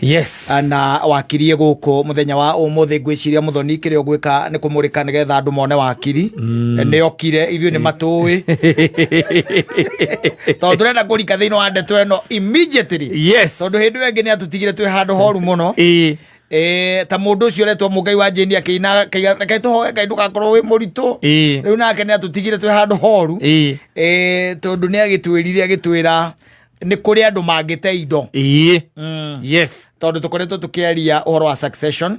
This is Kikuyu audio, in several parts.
Yes. Na wakirie gũkũ mũthenya wa ũmũthĩ. Ngwĩciria mũthoni kĩrĩa ũgwĩka nĩ kũmũrĩka nĩgetha andũ mone wakiri nĩ okire. Ithuĩ nĩ matũĩ tondũ tũrenda kũrika thĩinĩ wa ndeto ĩno immediately, tondũ hĩndĩ ĩyo ĩngĩ nĩ atũtigire twĩ handũ horu mũno. Ta mũndũ ũcio ũretwo Mũngai wa Jeni akĩina akĩiga, "Reke tũhoe Ngai ndũgakorwo wĩ mũritũ." Rĩu nake nĩ atũtigire twĩ handũ horu. Tondũ nĩ agĩtwĩrire, agĩtwĩra nĩ kũrĩ andũ mangĩte indo. Tondũ tũkoretwo tũkĩaria ũhoro wa succession,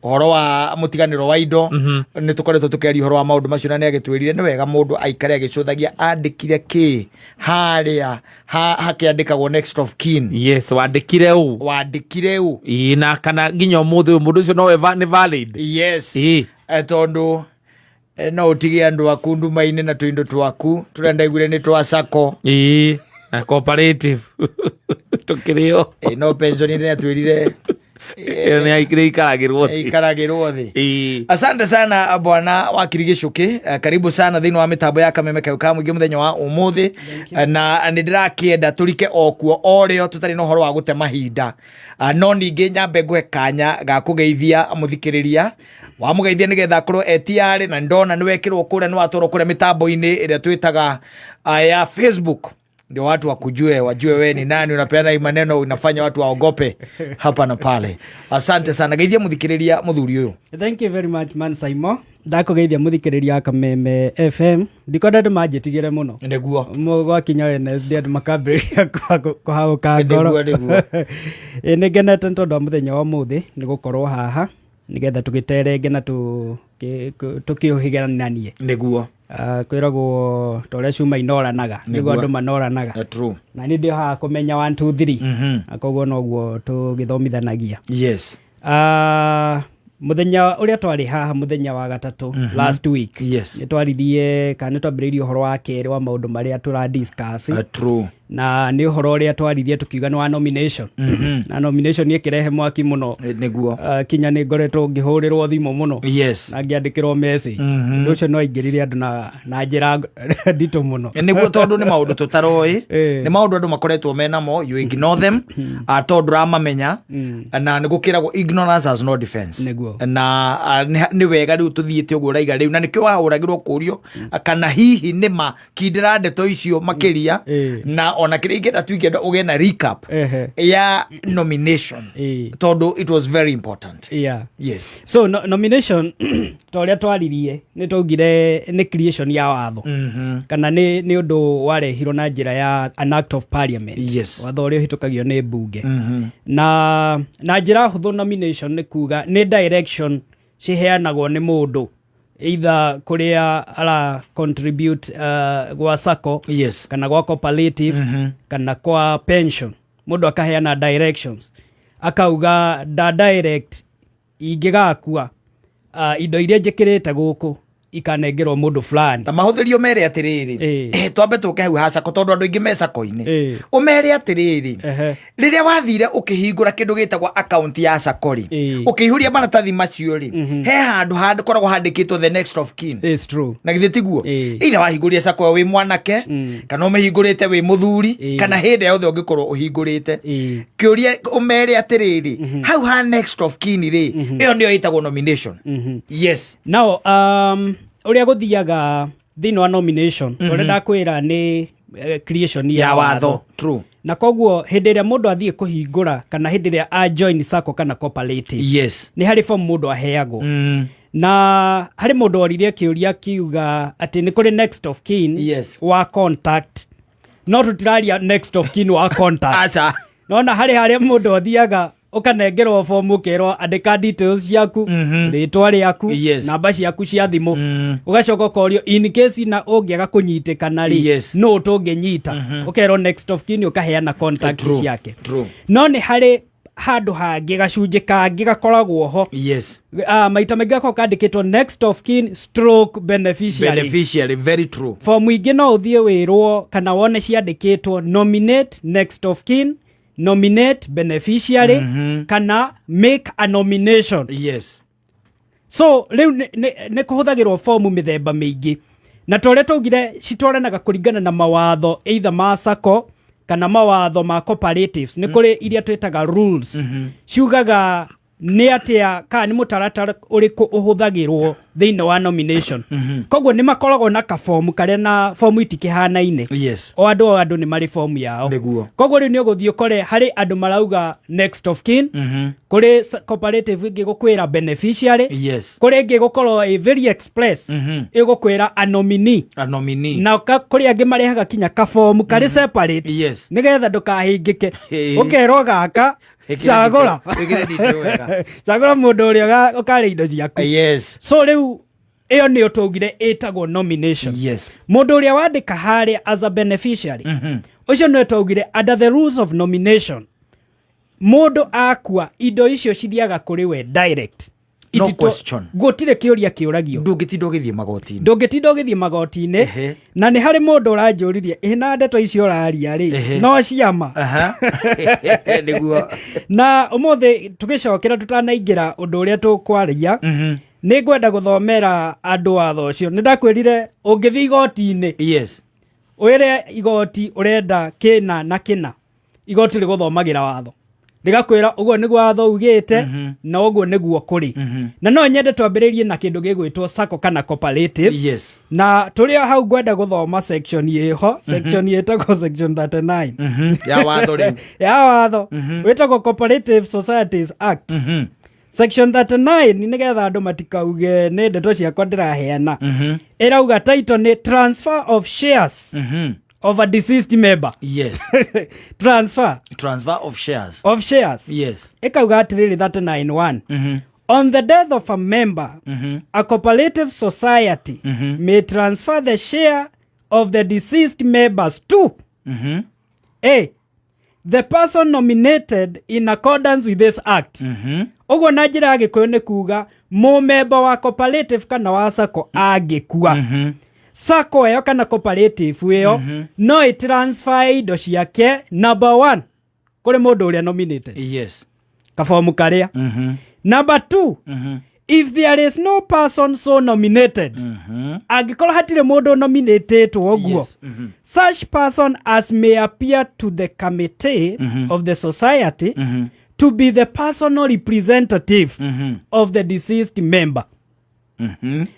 ũhoro wa mũtiganĩro wa indo. Nĩ tũkoretwo tũkĩaria ũhoro wa maũndũ macio, na nĩ agĩtwĩrire nĩ wega mũndũ aikare agĩcũthagia andĩkire kĩ harĩa hakĩandĩkagwo next of kin. Yes, wandĩkire ũ? Wandĩkire ũ? Na kana nginya ũmũthĩ ũyũ mũndũ ũcio nowe nĩ valid. Yes. Tondũ no ũtige andũ aku nduma-inĩ na tũindo twaku tũrĩa ndaiguire nĩ twa sacco. Na cooperative tũkĩrĩo. No pension nĩ atwĩrire Ĩyo nĩ ikaragĩrwo thĩ. Ikaragĩrwo thĩ. Asante sana, bwana wakiri Gĩcũkĩ. Karibu sana thĩinĩ wa mĩtambo ya Kameme Kau ka Mũingĩ mũthenya wa ũmũthĩ. Na nĩ ndĩrakĩenda tũrike o kuo o rĩo tũtarĩ na ũhoro wa gũte mahinda. No ningĩ nyambe ngũhe kanya ga kũgeithia mũthikĩrĩria, wamũgeithia nĩgetha akorwo etiarĩ, na ndona nĩ wekĩrwo kũrĩa, nĩ watwarwo kũrĩa mĩtambo-inĩ ĩrĩa twĩtaga ya Facebook, ndio watu wakujue, wajue we ni nani unapeana hii maneno, unafanya watu waogope hapa na pale. Asante sana, geithia mũthikĩrĩria, mũthuri ũyũ. Thank you very much, man Saimo. Ndakũgeithia mũthikĩrĩria wa Kameme FM. Ndikwenda andũ manjĩtigĩre mũno. Gwakinya Wednesday andũ makambĩrĩria kũhagũka ngoro. Nĩguo. Ĩ, nĩ ngenete nĩ tondũ wa mũthenya wa ũmũthĩ nĩ gũkorwo haha nĩgetha tũgĩterenge na tũkĩũhĩgananie. Kwĩragwo ta ũrĩa cuma inoranaga nĩguo andũ manoranaga. Na nĩ ndĩ haha kũmenya 1 2 3, na koguo noguo tũgĩthomithanagia. Mũthenya ũrĩa twarĩ haha, mũthenya wa gatatũ last week, nĩ twaririe kana nĩ twambĩrĩirie ũhoro wa kerĩ wa maũndũ marĩa tũra discuss. Na nĩ ũhoro ũrĩa twaririe tũkiuga nĩ wa nomination, na nomination ĩkĩrehe mwaki mũno. Kinya nĩ ngoretwo ngĩhũrĩrwo thimũ mũno na ngĩandĩkĩrwo message. Ũndũ ũcio no aingĩrire andũ na njĩra nditũ mũno. Nĩguo, tondũ nĩ maũndũ tũtaroĩ. Nĩ maũndũ andũ makoretwo menamo, you ignore them, tondũ ndũramamenya, na nĩ gũkĩragwo ignorance has no defense. Na nĩ wega rĩu tũthiĩte ũguo ũraiga rĩu, na nĩkĩo wahũragĩrwo kũrio kana hihi nĩ ma kindĩra ndeto icio makĩria. Na ona kĩrĩa ingĩenda tu, ingĩenda ũgĩe na recap ya nomination, tondũ it was very important. So no, nomination, ta ũrĩa twaririe, nĩ twaugire nĩ creation ya watho, kana nĩ ũndũ warehirwo na njĩra ya an act of parliament, watho ũrĩa ũhĩtũkagio nĩ mbunge. Na njĩra hũthũ, nomination nĩ kuga nĩ direction ciheanagwo nĩ mũndũ either kũrĩa ara contribute gwa sacco kana gwa cooperative kana kwa pension. Mũndũ akaheana directions, akauga nda direct ingĩgakua, indo iria njĩkĩrĩte gũkũ ikanengerwo mũndũ fulani. Ta mahũthĩrio mere atĩrĩrĩ, twambe tũke hau ha sacco, tondũ andũ aingĩ me sacco-inĩ. Ũmere atĩrĩrĩ, rĩrĩa wathire ũkĩhingũra kĩndũ gĩtagwo account ya sacco rĩ, ũkĩihũria maratathi macio rĩ, he handũ hakoragwo handĩkĩtwo the next of kin. It's true. Na githĩ tiguo? Either wahingũrire sacco wĩ mwanake, kana ũmĩhingũrĩte wĩ mũthuri, kana hĩndĩ yothe ũngĩkorwo ũhingũrĩte. Kĩũria, ũmere atĩrĩrĩ, hau ha next of kin rĩ, ĩyo nĩyo ĩtagwo nomination. Yes. Now, ũrĩa gũthiaga thĩinĩ wa nomination, mm ũrĩa ndakwĩra, nĩ creation ya ya watho. True. Na koguo hĩndĩ ĩrĩa mũndũ athiĩ kũhingũra kana hĩndĩ ĩrĩa a join sacco kana cooperative, nĩ harĩ form mũndũ aheagwo. Na harĩ mũndũ oririe kĩũria kiuga atĩ nĩ kũrĩ next of kin wa contact, no tũtiraria next of kin wa contact. Aca. Nona harĩ harĩa mũndũ athiaga ũkanengerwo fomu, ũkerwo andĩka details ciaku, rĩtwa rĩaku, namba ciaku cia thimũ, ũgacoka ũkorio in case na ũngĩaga kũnyitĩkana rĩ, nũ tũngĩnyita? Ũkerwo next of kin, ũkaheana contact ciake. No nĩ harĩ handũ hangĩ, gacunjĩ kangĩ gakoragwo ho. Maita maingĩ gakoragwo kandĩkĩtwo next of kin stroke beneficiary. Beneficiary, very true. Fomu ingĩ no ũthiĩ wĩrwo kana wone ciandĩkĩtwo nominate next of kin, nominate beneficiary, kana make a nomination. So rĩu nĩ kũhũthagĩrwo fomu mĩthemba mĩingĩ, na ta ũrĩa twaugire, citwaranaga kũringana na mawatho either ma sacco Kana mawatho ma cooperatives, nĩ kũrĩ iria twĩtaga rules, ciugaga nĩ atĩa kana nĩ mũtaratara ũrĩkũ ũhũthagĩrwo thĩinĩ wa nomination. Koguo nĩ makoragwo na kabomu karĩa, na bomu itikĩhanaine. O andũ nĩ marĩ bomu yao. Koguo rĩu nĩ ũgũthiĩ ũkore harĩ andũ marauga next of kin, kũrĩ cooperative ĩngĩ gũkwĩra beneficiary, kũrĩ ĩngĩ gũkorwo ĩ very express, ĩgũkwĩra a nominee. A nominee. Na kũrĩ angĩ marehaga kinya kabomu karĩ separate, nĩgetha ndũkahĩngĩke. Ũkerwo gaka, cagũra. Wĩkĩre detail wega. Cagũra mũndũ ũrĩa ũkarĩa indo ciaku. So rĩu ĩyo nĩyo twaugire ĩtagwo nomination. Mũndũ ũrĩa wandĩka harĩa as a beneficiary, ũcio nĩwe twaugire under the rules of nomination, mũndũ akua, indo icio cithiaga kũrĩ we direct. No question. Gũtirĩ kĩũria kĩũragio. Ndũngĩtinda ũgĩthiĩ magoti-inĩ. Ndũngĩtinda ũgĩthiĩ magoti-inĩ. Na nĩ harĩ mũndũ ũranjũririe, ĩ na ndeto icio ũraria rĩ, no ciama? Nĩguo. Na ũmũthĩ tũgĩcokera, tũtanaingĩra ũndũ ũrĩa tũkwaria, nĩ ngwenda gũthomera andũ watho ũcio. Nĩ ndakwĩrire ũngĩthiĩ igoti-inĩ, wĩre igoti ũrenda kĩna na kĩna, igoti rĩgũthomagĩra watho, rĩgakwĩra ũguo nĩguo watho ugĩte na ũguo nĩguo kũrĩ. Na no nyende twambĩrĩrie na kĩndũ gĩgwĩtwo sacco kana cooperative. Na tũrĩ o hau, ngwenda gũthoma section ĩho, section ĩtagwo section 39. Ya watho rĩu. Ya watho wĩtagwo Cooperative Societies Act, section 39, nĩgetha andũ matikauge nĩ ndeto ciakwa ndĩraheana. Ĩrauga title nĩ transfer of shares of a deceased member. Transfer. Transfer of shares. Of shares. Ĩkauga atĩrĩrĩ, 391: On the death of a member, a cooperative society may transfer the share of the deceased members to A, the person nominated in accordance with this act. Ũguo na njĩra ya Gĩkũyũ nĩ kuga mũmemba wa cooperative kana wa sacco angĩkua, sacco ĩyo kana cooperative ĩyo no ĩtransfer indo ciake, number one, kũrĩ mũndũ ũrĩa nominated, kabomu karĩa. Number two, if there is no person so nominated, angĩkorwo hatirĩ mũndũ nominatetwo ũguo, such person as may appear to the committee of the society to be the personal representative of the deceased member.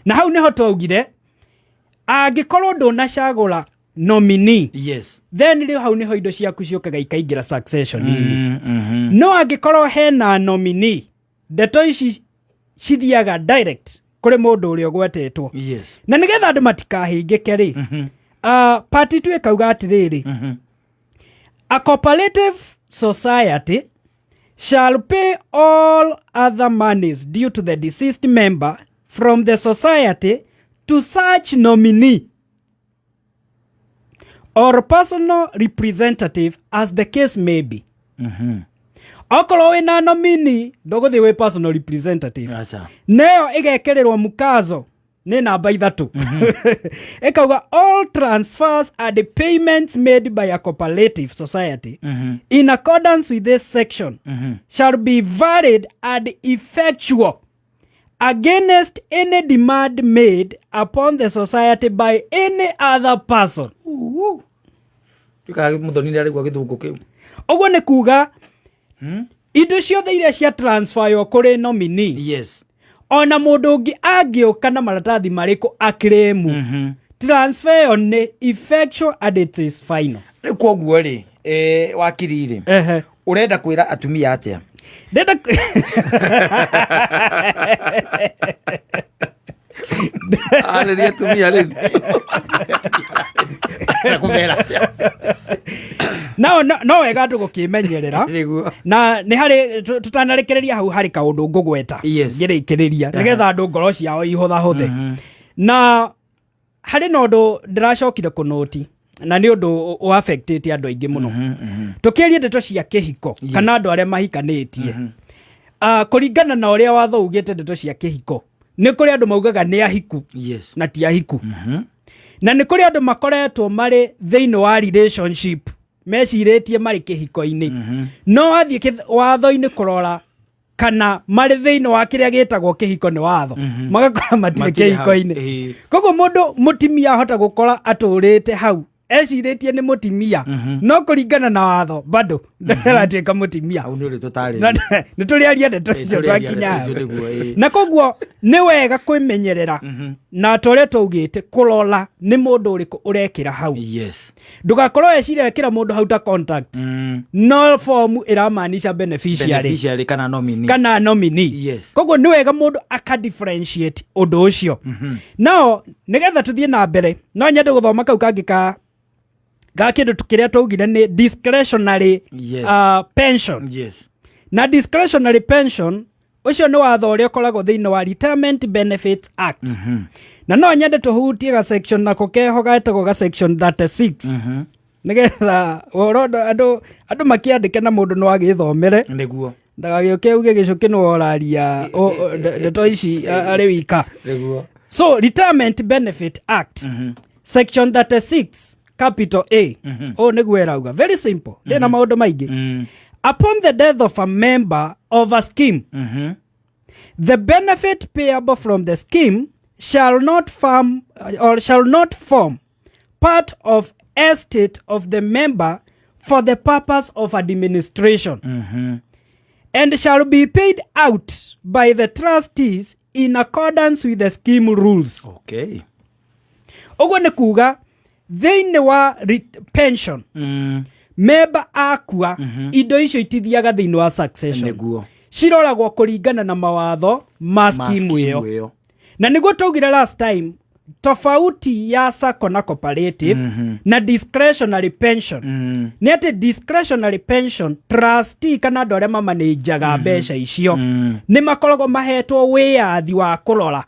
Na hau nĩho twaugire angĩkorwo ndũnacagũra nominee, then rĩu hau nĩho indo ciaku ciũkaga ikaingĩra succession-inĩ. No angĩkorwo hena nominee, ndeto ici cithiaga direct kũrĩ mũndũ ũrĩa ũgwetetwo. Na nĩgetha andũ matikahĩngĩke rĩ, part 2 ĩkauga atĩrĩrĩ, a cooperative society shall pay all other monies due to the deceased member from the society to such nominee or personal representative, as the case may be. Okorwo wĩna nominee, ndũgũthiĩ wĩ personal representative. Acha. Neyo ĩgekĩrĩrwo mukazo nĩ namba 3, ĩkauga all transfers and the payments made by a cooperative society in accordance with this section shall be valid and effectual against any demand made upon the society by any other person. Tuikaga muthoni nĩ arĩgua gĩthũngũ kĩu. Ũguo nĩ kuga indo ciothe iria cia transferwo kũrĩ nominee, ona mũndũ ũngĩ angĩũka na maratathi marĩkũ aclaim, transfer ĩyo nĩ effectual and it is final. Rĩu koguo rĩ, wakiri rĩ, ũrenda kwĩra atumia atĩa? Ndenda Arĩria atumia rĩu. Kũmera atĩa? No wega andũ gũkĩmenyerera. Na nĩ harĩ tũtanarekereria hau, harĩ kaũndũ ngũgweta ngĩrĩkĩrĩria, nĩgetha andũ ngoro ciao ihũthahũthe. Na harĩ na ũndũ ndĩracokire kũnũti, na nĩ ũndũ ũaffectĩte andũ aingĩ mũno. Tũkĩaria ndeto cia kĩhiko kana andũ arĩa mahikanĩtie, kũringana na ũrĩa watho ugĩte ndeto cia kĩhiko, nĩ kũrĩ andũ maugaga nĩ ahiku na ti ahiku, na nĩ kũrĩ andũ makoretwo marĩ thĩinĩ wa relationship mecirĩtie marĩ kĩhiko-inĩ, no wathiĩ watho-inĩ kũrora kana marĩ thĩinĩ wa kĩrĩa gĩtagwo kĩhiko nĩ watho, magakora matirĩ Matirĩ hau. kĩhiko-inĩ. Koguo mũndũ mũtimia ahota gũkora atũrĩte hau. Ecirĩtie nĩ mũtimia, no kũringana na watho bado ndaratuĩka mũtimia. Hau nĩ ũrĩ tũtarĩ. Nĩ tũrĩaria ndeto icio tũrĩaria twakinya ndeto icio nĩguo, ĩĩ. Na koguo nĩ wega kwĩmenyerera na ta ũrĩa twaugĩte, kũrora nĩ mũndũ ũrĩkũ ũrekĩra hau. Ndũgakorwo weciria wekĩra mũndũ hau ta contact, no fomu ĩramaanisha beneficiary. Beneficiary kana nominee. Kana nominee. Koguo nĩ wega mũndũ aka differentiate ũndũ ũcio. Nao nĩgetha tũthiĩ na mbere, no nyende gũthoma kau kangĩ ka kĩndũ kĩrĩa twaugire nĩ discretionary pension. Na discretionary pension ũcio nĩ watho ũrĩa ũkoragwo thĩinĩ wa Retirement Benefits Act, na no nyende tũhutie ga section nako keho getagwo ga section 36, nĩgetha ũhoro andũ makĩandĩke na mũndũ no agĩthomere. Ndagagĩũke uge gĩcũkĩ nĩwe ũraria ndeto ici arĩ wika. So Retirement Benefit Act, section 36 capital A, ũũ nĩguo ĩrauga, very simple, ndĩna maũndũ maingĩ. Upon the death of a member of a scheme, the benefit payable from the scheme shall not form or shall not form part of estate of the member for the purpose of administration and shall be paid out by the trustees in accordance with the scheme rules. Ũguo nĩ kuga thĩinĩ wa pension, member akua, indo icio itithiaga thĩinĩ wa succession. Ciroragwo kũringana na mawatho ma Ma scheme ĩyo. Ĩyo. Na nĩguo twaugire last time, tofauti ya sacco na cooperative na discretionary pension nĩ atĩ discretionary pension, trustee kana andũ arĩa mamanĩnjaga mbeca icio nĩ makoragwo mahetwo wĩyathi wa kũrora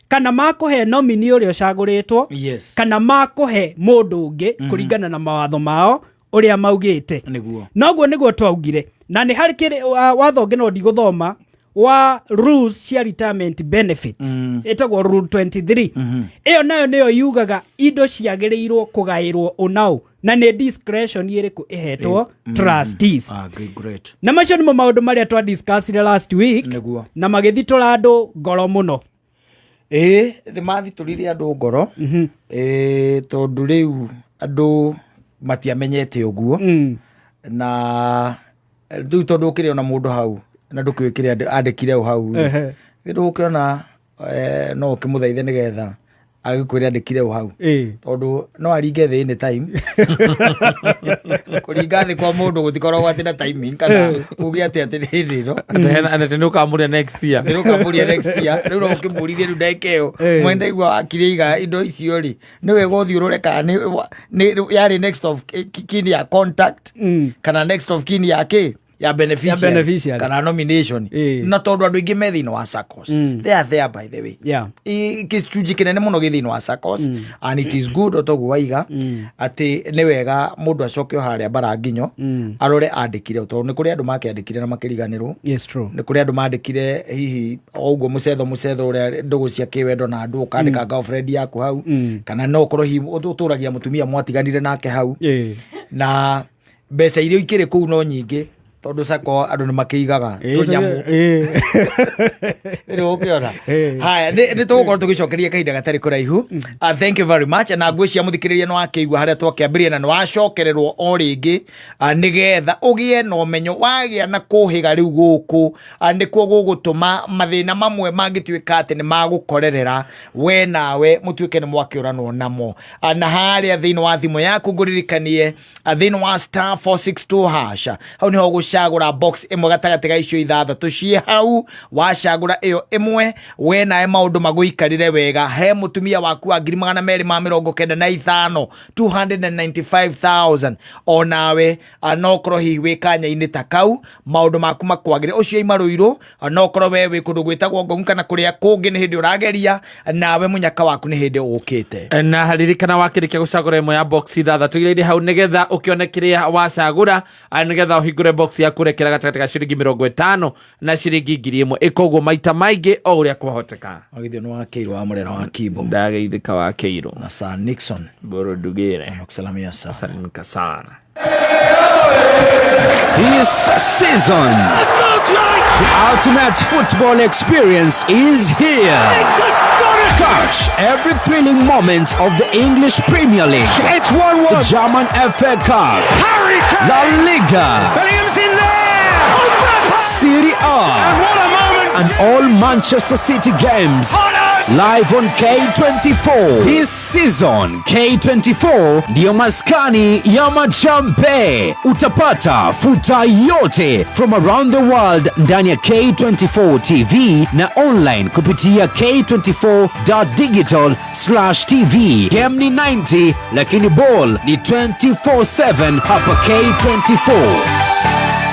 kana makũhe nominee ũrĩa ũcagũrĩtwo kana makũhe mũndũ ũngĩ kũringana na mawatho mao ũrĩa maugĩte. Noguo nĩguo twaugire, na nĩ harĩ kĩrĩ watho ũngĩ no ndigũthoma wa rules cia retirement benefits, ĩtagwo rule 23. Ĩyo nayo nĩyo yugaga indo ciagĩrĩirwo kũgaĩrwo ũnaũ na nĩ discretion ĩrĩkũ ĩhetwo trustees. Ah, great, great. Na macio nĩmo maũndũ marĩa twa discussire last week na magĩthitũra andũ ngoro mũno. Ĩĩ, nĩ mathitũrire andũ ngoro, ĩĩ, tondũ rĩu andũ matiamenyete ũguo. Na rĩu tondũ ũkĩrĩ ona mũndũ hau na ndũkĩũĩ kĩrĩa andĩkire o hau rĩ, ndũgũkĩona no ũkĩmũthaithe nĩgetha agĩkwĩre andĩkire o hau, tondũ no aringe thĩ any time. Kũringa thĩ kwa mũndũ gũtikoragwo atĩ na timing kana uge atĩ hĩndĩ ĩno. Atĩ nĩ ũkamũria next year. Nĩ ũkamũria next year. Rĩu no ũkĩmũrithie rĩu ndagĩka ĩyo. Mwenda igua wakire iga indo icio rĩ, nĩ wega ũthiĩ ũrore kana nĩ yarĩ next of kin ya contact kana next of kin ya kĩ, ya beneficiary, Ya beneficiary. kana nomination. Na tondũ andũ aingĩ me thĩinĩ wa SACCOs, they are there, by the way. Gĩcunjĩ kĩnene mũno gĩ thĩinĩ wa SACCOs, and it is good o toguo waiga atĩ nĩ wega mũndũ acoke o harĩa bara nginyo arore andĩkire, tondũ nĩ kũrĩ andũ makĩandĩkire na makĩriganĩrwo. Yes, true. Nĩ kũrĩ andũ mandĩkire hihi o ũguo mũcetho mũcetho ũrĩa ndũgũ cia kĩwendo na andũ, ũkandĩka girlfriend yaku hau, kana no ũkorwo hihi ũtũragia mũtumia mwatiganire nake hau, na mbeca iria ikĩrĩ kũu no nyingĩ, tondũ sacco andũ nĩ makĩigaga tũnyamũ. Rĩu ũkĩona. Haya, nĩ tũgũkorwo tũgĩcokeria kahinda gatarĩ kũraihu. Thank you very much. Na ngwĩcia mũthikĩrĩria nĩ wakĩigua harĩa twakĩambĩrĩria na nĩ wacokererwo o rĩngĩ, nĩgetha ũgĩe na ũmenyo wagĩa na kũhĩga rĩu gũkũ, nĩkuo gũgũtũma mathĩna mamwe mangĩtuĩka atĩ nĩ magũkorerera we nawe mũtuĩke nĩ mwakĩũranwo namo. Na harĩa thĩinĩ wa thimũ yaku ngũririkanie, thĩinĩ wa *462# hau nĩho ũgũcagũra box ĩmwe gatagatĩ ga icio ithathatũ ciĩ hau. Wacagũra ĩyo ĩmwe, we nawe maũndũ magũikarĩre wega. He mũtumia waku wa 295,000, 295,000, onawe no ũkorwo hihi wĩ kanya-inĩ ta kau maũndũ maku makwagĩre. Ũcio aima Rũirũ, no ũkorwo we wĩ kũndũ gwĩtagwo Ngong kana kũrĩa kũngĩ nĩ hĩndĩ ũrageria, nawe mũnyaka waku nĩ hĩndĩ ũkĩte. Na ririkana wakĩrĩkia gũcagũra ĩmwe ya box ithathatũ iria irĩ hau, nĩgetha ũkĩone kĩrĩa wacagũra, nĩgetha ũhingũre box yaku ũrekera gatagatĩ ga ciringi 50 na ciringi 1000. Ĩka ũguo maita maingĩ o ũrĩa kwahoteka. Wagithio nĩ wakĩirwo wa Mũrera wa Kimbo. Ndageithĩka wa Kĩirũ. Na Sir Nixon. Borondugire. Nakusalamia sana. Salimika sana. This season, the ultimate football experience is here. It's astonishing! Catch every thrilling moment of the English Premier League. It's 1-1. The German FA Cup. Harry Kane. La Liga. Bellingham's in there. Serie A. And what a moment. And all Manchester City games. Live on K24. This season, K24 ndiyo maskani ya machampe. Utapata futa yote from around the world ndani ya K24 TV na online kupitia k24.digital/tv. Game ni 90 lakini ball ni 24/7 hapa K24.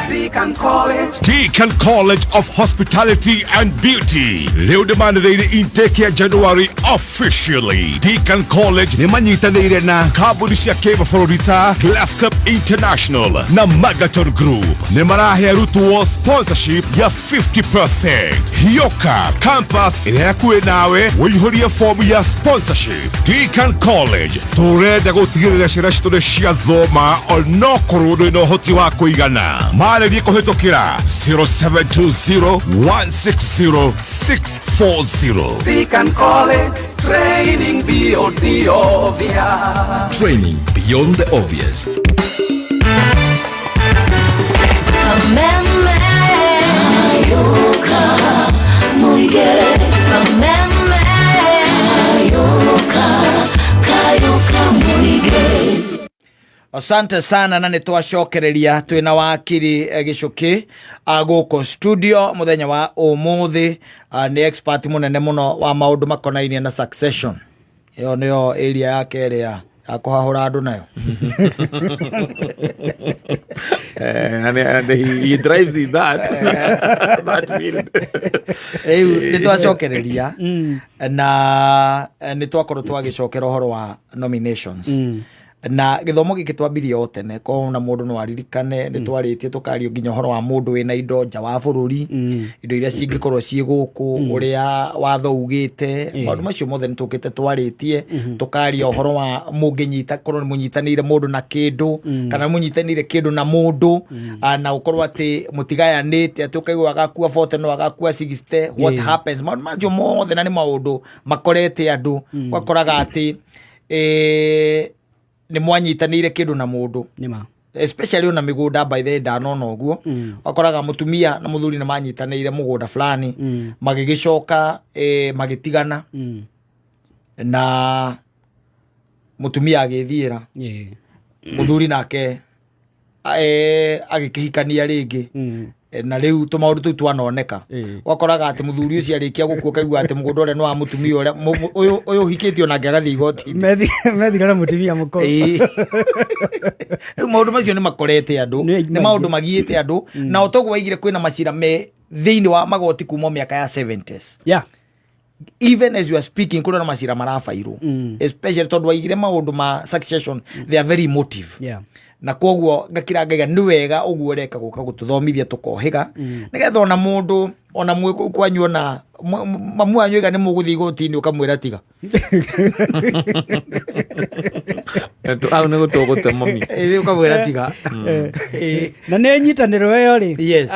Deacon College. Deacon College of Hospitality and Beauty rĩu ndĩmanĩrĩire intake ya January officially. Deacon College nĩ manyitanĩire na kambuni cia kĩmabũrũri ta Glass Cup International na Magaton Group. Nĩ marahe arutwo sponsorship ya 50%. Hioka campus ĩrĩa hakuhĩ nawe ũihũrie fomu ya sponsorship. Deacon College tũrenda gũtigĩrĩra ciana citũ nĩ ciathoma onokorwo ndũrĩ na ũhoti wa kũigana. Marĩrie kũhĩtũkĩra 0720 160 640. Deacon College. Training beyond the obvious. Training beyond the obvious. Kameme Kayuka Muige Kameme Kayuka Kayuka Muige. Asante sana na nä twacokereria twä na wakiri Gĩcũkĩ gũkũ studio mũthenya wa ũmũthĩ. Nĩ expert mũnene mũno wa maũndũ makonainie na succession. Ĩyo nĩyo area yake ĩrĩa ya kũhahũra andũ nayo. And he drives in that field. Rĩu nĩ twacokereria na nĩ twakorwo twagĩcokera ũhoro wa nominations na gĩthomo gĩkĩ twambirie o tene ko na mũndũ no aririkane nĩ twarĩtie tũkario nginya ũhoro wa mũndũ wĩna indo nja wa bũrũri, indo iria cingĩkorwo ciĩ gũkũ, ũrĩa watho ugĩte, maũndũ macio mothe nĩ tũkĩte twarĩtie tũkaria ũhoro wa mũngĩnyita korwo nĩ mũnyitanĩire mũndũ na kĩndũ kana mũnyitanĩire kĩndũ na mũndũ, na ũkorwo atĩ mũtigayanĩte atĩ ũkaigua agakua 40 no agakua 60, what happens, maũndũ macio mothe na nĩ maũndũ makorete andũ. Ũgakoraga atĩ nĩ mwanyitanĩire kĩndũ na mũndũ Nĩma. especially ona mĩgũnda, by the way ndanona ũguo, wakoraga mũtumia na mũthuri nĩ manyitanĩire mũgũnda fulani, magĩgĩcoka magĩtigana na mũtumia agĩthiĩra, mũthuri nake agĩkĩhikania rĩngĩ. Na rĩu tũmaũndũ tũu twanoneka, wakoraga atĩ mũthuri ũcio arĩkia gũkua ũkaigua atĩ mũgũnda ũrĩa nĩ wa mũtumia ũrĩa ũyũ ũhikĩtio nake agathiĩ igoti-inĩ. Methira na mũtumia mũkũrũ. Rĩu maũndũ macio nĩ makorete andũ, nĩ maũndũ magiĩte andũ, na o toguo waigire kwĩna macira me thĩinĩ wa magoti kuma mĩaka ya 70s. Even as you are speaking kũrĩ na macira marabairwo, especially tondũ waigire maũndũ ma succession, they are very emotive. Na koguo ngakira ngaiga nĩ wega ũguo ũreka gũka gũtũthomithia tũkohĩga nĩgetha ona mũndũ ona mwĩ kũu kwanyu ona mamu wanyu aiga nĩ mũgũthiĩ igoti-inĩ ũkamwĩra tiga. Au nĩ gũtũgũte mami. Ũkamwĩra tiga. Na nĩ nyitanĩro ĩyo rĩ, Yes.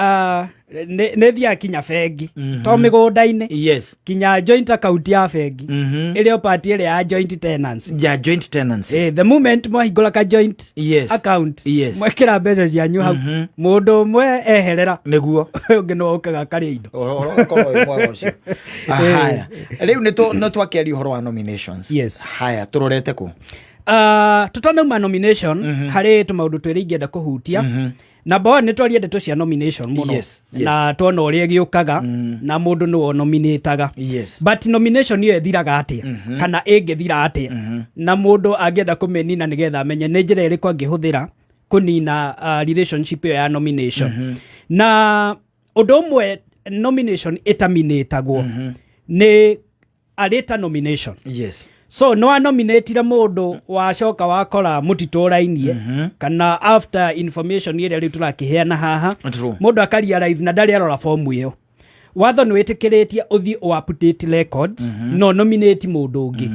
nĩ thiaga kinya bengi to mĩgũnda-inĩ, Yes. kinya joint account ya bengi ĩrĩa part ĩrĩa ya joint tenancy. Ya joint tenancy. The moment mwahingũra ka joint Yes. account, Yes. mwekĩra mbeca cianyu hau, mũndũ ũmwe eherera, nĩguo ũyũ ũngĩ no ũkaga akarĩa indo. Ũhoro ũgakorwo wĩ mwega ũcio. Haya, rĩu nĩ twakĩaria ũhoro wa nominations. Yes. Haya, tũrorete kũ? Tũtanauma nomination, harĩ tũmaũndũ twĩrĩ ingĩenda kũhutia. Number one, nĩ twaria ndeto cia nomination mũno Yes. na tuona ũrĩa ĩgĩũkaga na mũndũ nĩwe ũnominĩtaga. Yes. But nomination ĩyo ĩthiraga atĩa kana ĩngĩthira atĩa, na mũndũ angĩenda kũmĩnina nĩgetha amenye nĩ njĩra ĩrĩkũ angĩhũthĩra kũnina relationship ĩyo ya nomination. Na ũndũ ũmwe nomination ĩtaminĩtagwo nĩ arĩta nomination. Yes. So no anominatire mũndũ wacoka wakora mũtitũrainie kana after information ĩrĩa rĩu tũrakĩheana haha, True. mũndũ akarealize na ndarĩ arora fomu ĩyo. Watho nĩ wĩtĩkĩrĩtie ũthiĩ ũ update records no nominate mũndũ ũngĩ.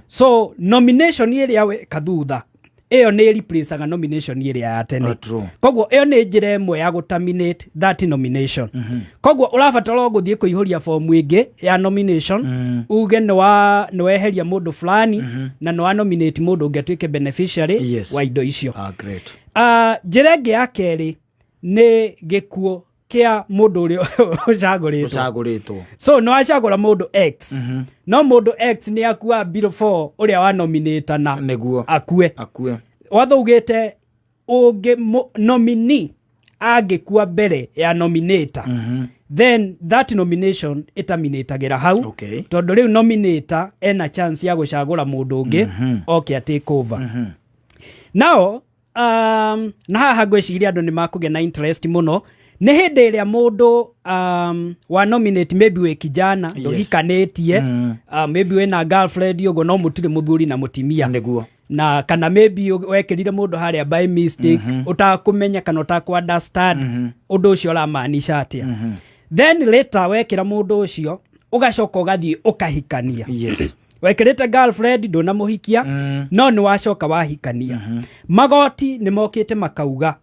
So nomination ĩrĩa weka thutha Ĩyo nĩ replaceaga nomination ĩrĩa ya tene. Oh, true. Koguo ĩyo nĩ njĩra ĩmwe ya gũterminate that nomination. Koguo ũrabatara o gũthiĩ kũihũria fomu ĩngĩ ya nomination, uge nĩ weheria mũndũ fulani na nĩ wa nominate mũndũ ũngĩ atuĩke beneficiary wa indo icio. Ah, great. Njĩra ĩngĩ ya kerĩ nĩ gĩkuũ kĩa mũndũ ũrĩa ũcagũrĩtwo. Ũcagũrĩtwo. So nĩ wacagũra mũndũ X, no mũndũ X nĩ akua before ũrĩa wa nominate na Nĩguo. akue. Akue. Watho ugĩte ũngĩ nominee angĩkua mbere ya nominator, then that nomination ĩterminatagĩra hau, tondũ rĩu nominator ena chance ya gũcagũra mũndũ ũngĩ oke a take over. Nao na haha ngwĩciria andũ nĩ makũgĩa na interest mũno nĩ hĩndĩ ĩrĩa mũndũ wa nominate, maybe wĩ kijana, ndũhikanĩtie, maybe wĩna girlfriend ũguo, no mũtirĩ mũthuri na mũtimia. Na kana maybe wekĩrire mũndũ harĩa by mistake, ũtakũmenya kana ũtakũ understand ũndũ ũcio ũramaanisha atĩa. Then later wekĩra mũndũ ũcio, ũgacoka ũgathiĩ ũkahikania. Wekĩrĩte girlfriend, ndũnamũhikia, no nĩ wacoka wahikania. Magoti nĩ mokĩte makauga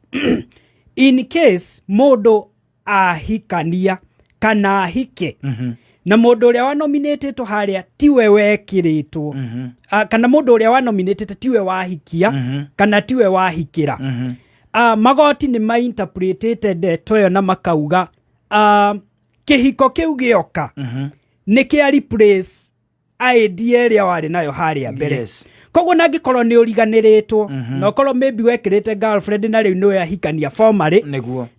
in case mũndũ ahikania kana ahike na mũndũ ũrĩa wanominĩtĩtwo harĩa tiwe wekĩrĩtwo, kana mũndũ ũrĩa wanominĩtĩte tiwe wahikia kana tiwe wahikĩra, magoti nĩ mainterpretĩte ndeto ĩyo na makauga kĩhiko kĩu gĩoka nĩ kĩa replace idea ĩrĩa warĩ nayo harĩa mbere. Koguo nangĩkorwo nĩ ũriganĩrĩtwo na ũkorwo maybe wekĩrĩte girlfriend na rĩu nĩwe ahikania formally,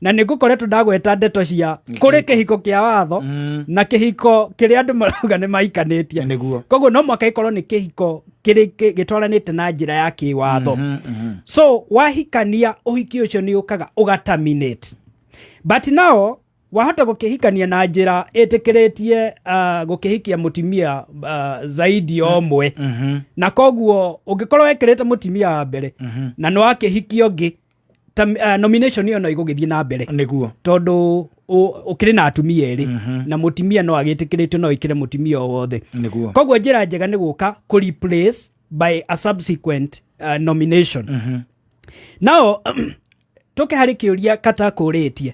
na nĩ ngũkoretwo ndagweta ndeto cia kũrĩ kĩhiko kĩa watho na kĩhiko kĩrĩa andũ marauga nĩ mahikanĩtie. Koguo no mũhaka gĩkorwo nĩ kĩhiko kĩrĩ gĩtwaranĩte na njĩra ya kĩwatho. So wahikania, ũhiki ũcio nĩ ũkaga ũgaterminate, but now wahota gũkĩhikania na njĩra ĩtĩkĩrĩtie gũkĩhikia mũtumia zaidi ya ũmwe, na koguo ũngĩkorwo wekĩrĩte mũtumia wa mbere na nĩ wakĩhikia ũngĩ, nomination ĩyo no ĩgũgĩthiĩ na mbere, tondũ ũkĩrĩ na atumia erĩ na mũtumia no agĩtĩkĩrĩtio no ĩkĩre mũtumia o wothe. Koguo njĩra njega nĩ gũka kũ replace by a subsequent nomination. Now tũke harĩ kĩũria kata kũrĩtie.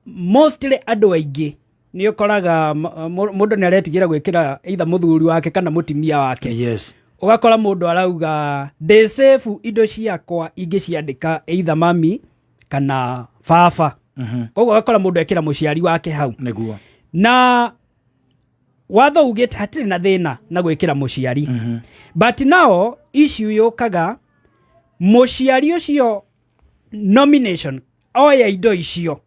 Mostly andũ aingĩ nĩ ũkoraga mũndũ nĩ aretigĩra gwĩkĩra either mũthuri wake kana mũtumia wake. Ũgakora mũndũ arauga ndĩ safe indo ciakwa ingĩciandĩka either mami kana baba. Koguo ũgakora mũndũ ekĩra mũciari wake hau. Na watho ugĩte hatirĩ na thĩna na gwĩkĩra mũciari, but now issue yũkaga mũciari ũcio nomination oya indo icio,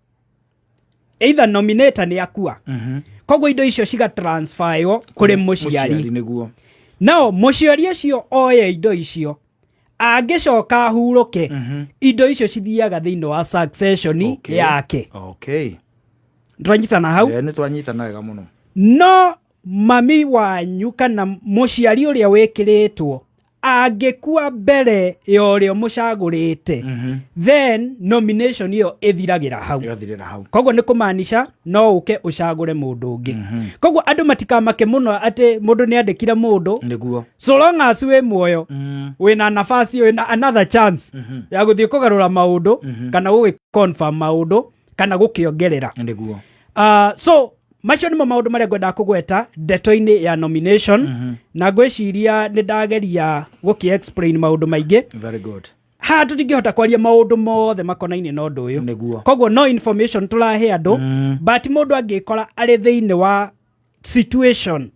either nominator nĩ akua, koguo indo icio ciga transferwo kũrĩ mũciari. Nao mũciari ũcio oya indo icio, angĩcoka ahurũke, indo icio cithiaga thĩinĩ wa succession yake. Twanyitana hau? Eh, nĩ twanyitana wega mũno. No mami wanyu kana mũciari ũrĩa wĩkĩrĩtwo angĩkua mbere ya ũrĩa mũcagũrĩte, then nomination ĩyo ĩthiragĩra hau. Ĩgathirĩra hau. Koguo nĩ kũmaanisha no ũke ũcagũre mũndũ ũngĩ. Koguo andũ matikamake mũno atĩ mũndũ nĩ andĩkire mũndũ. So long as wĩ muoyo, wĩna nafasi, wĩna another chance ya gũthiĩ kũgarũra maũndũ kana gũgĩ confirm maũndũ kana gũkĩongerera. So macio nĩmo maũndũ marĩa ngwendaga kũgweta ndeto-inĩ ya nomination, na ngwĩciria nĩ ndageria gũkĩ explain maũndũ maingĩ. Very good. Haha tũtingĩhota kwaria maũndũ mothe makonainie na ũndũ ũyũ. Koguo no information tũrahe andũ, but mũndũ angĩkora arĩ thĩinĩ wa situation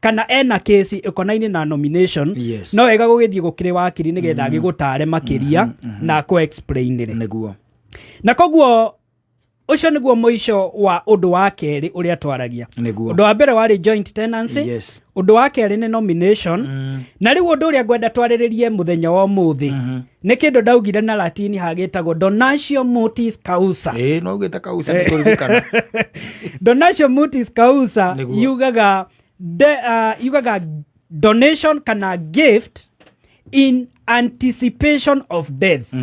kana ena kesi ĩkonainie na nomination, no wega gũgĩthiĩ gũkĩrĩ wakiri nĩgetha agĩgũtare makĩria na akũ explainĩre. Na koguo ũcio nĩguo mũico wa ũndũ wa kerĩ ũrĩa twaragia. Ũndũ wa mbere warĩ joint tenancy. Ũndũ wa kerĩ nĩ nomination. Na rĩu ũndũ ũrĩa ngwenda twarĩrĩrie mũthenya wa ũmũthĩ nĩ kĩndũ ndaugire na Latini hagĩtagwo donatio mortis causa. Ĩĩ, no ugĩte causa, nĩ kũririkana. Donatio mortis causa yugaga yugaga donation kana gift in anticipation of death.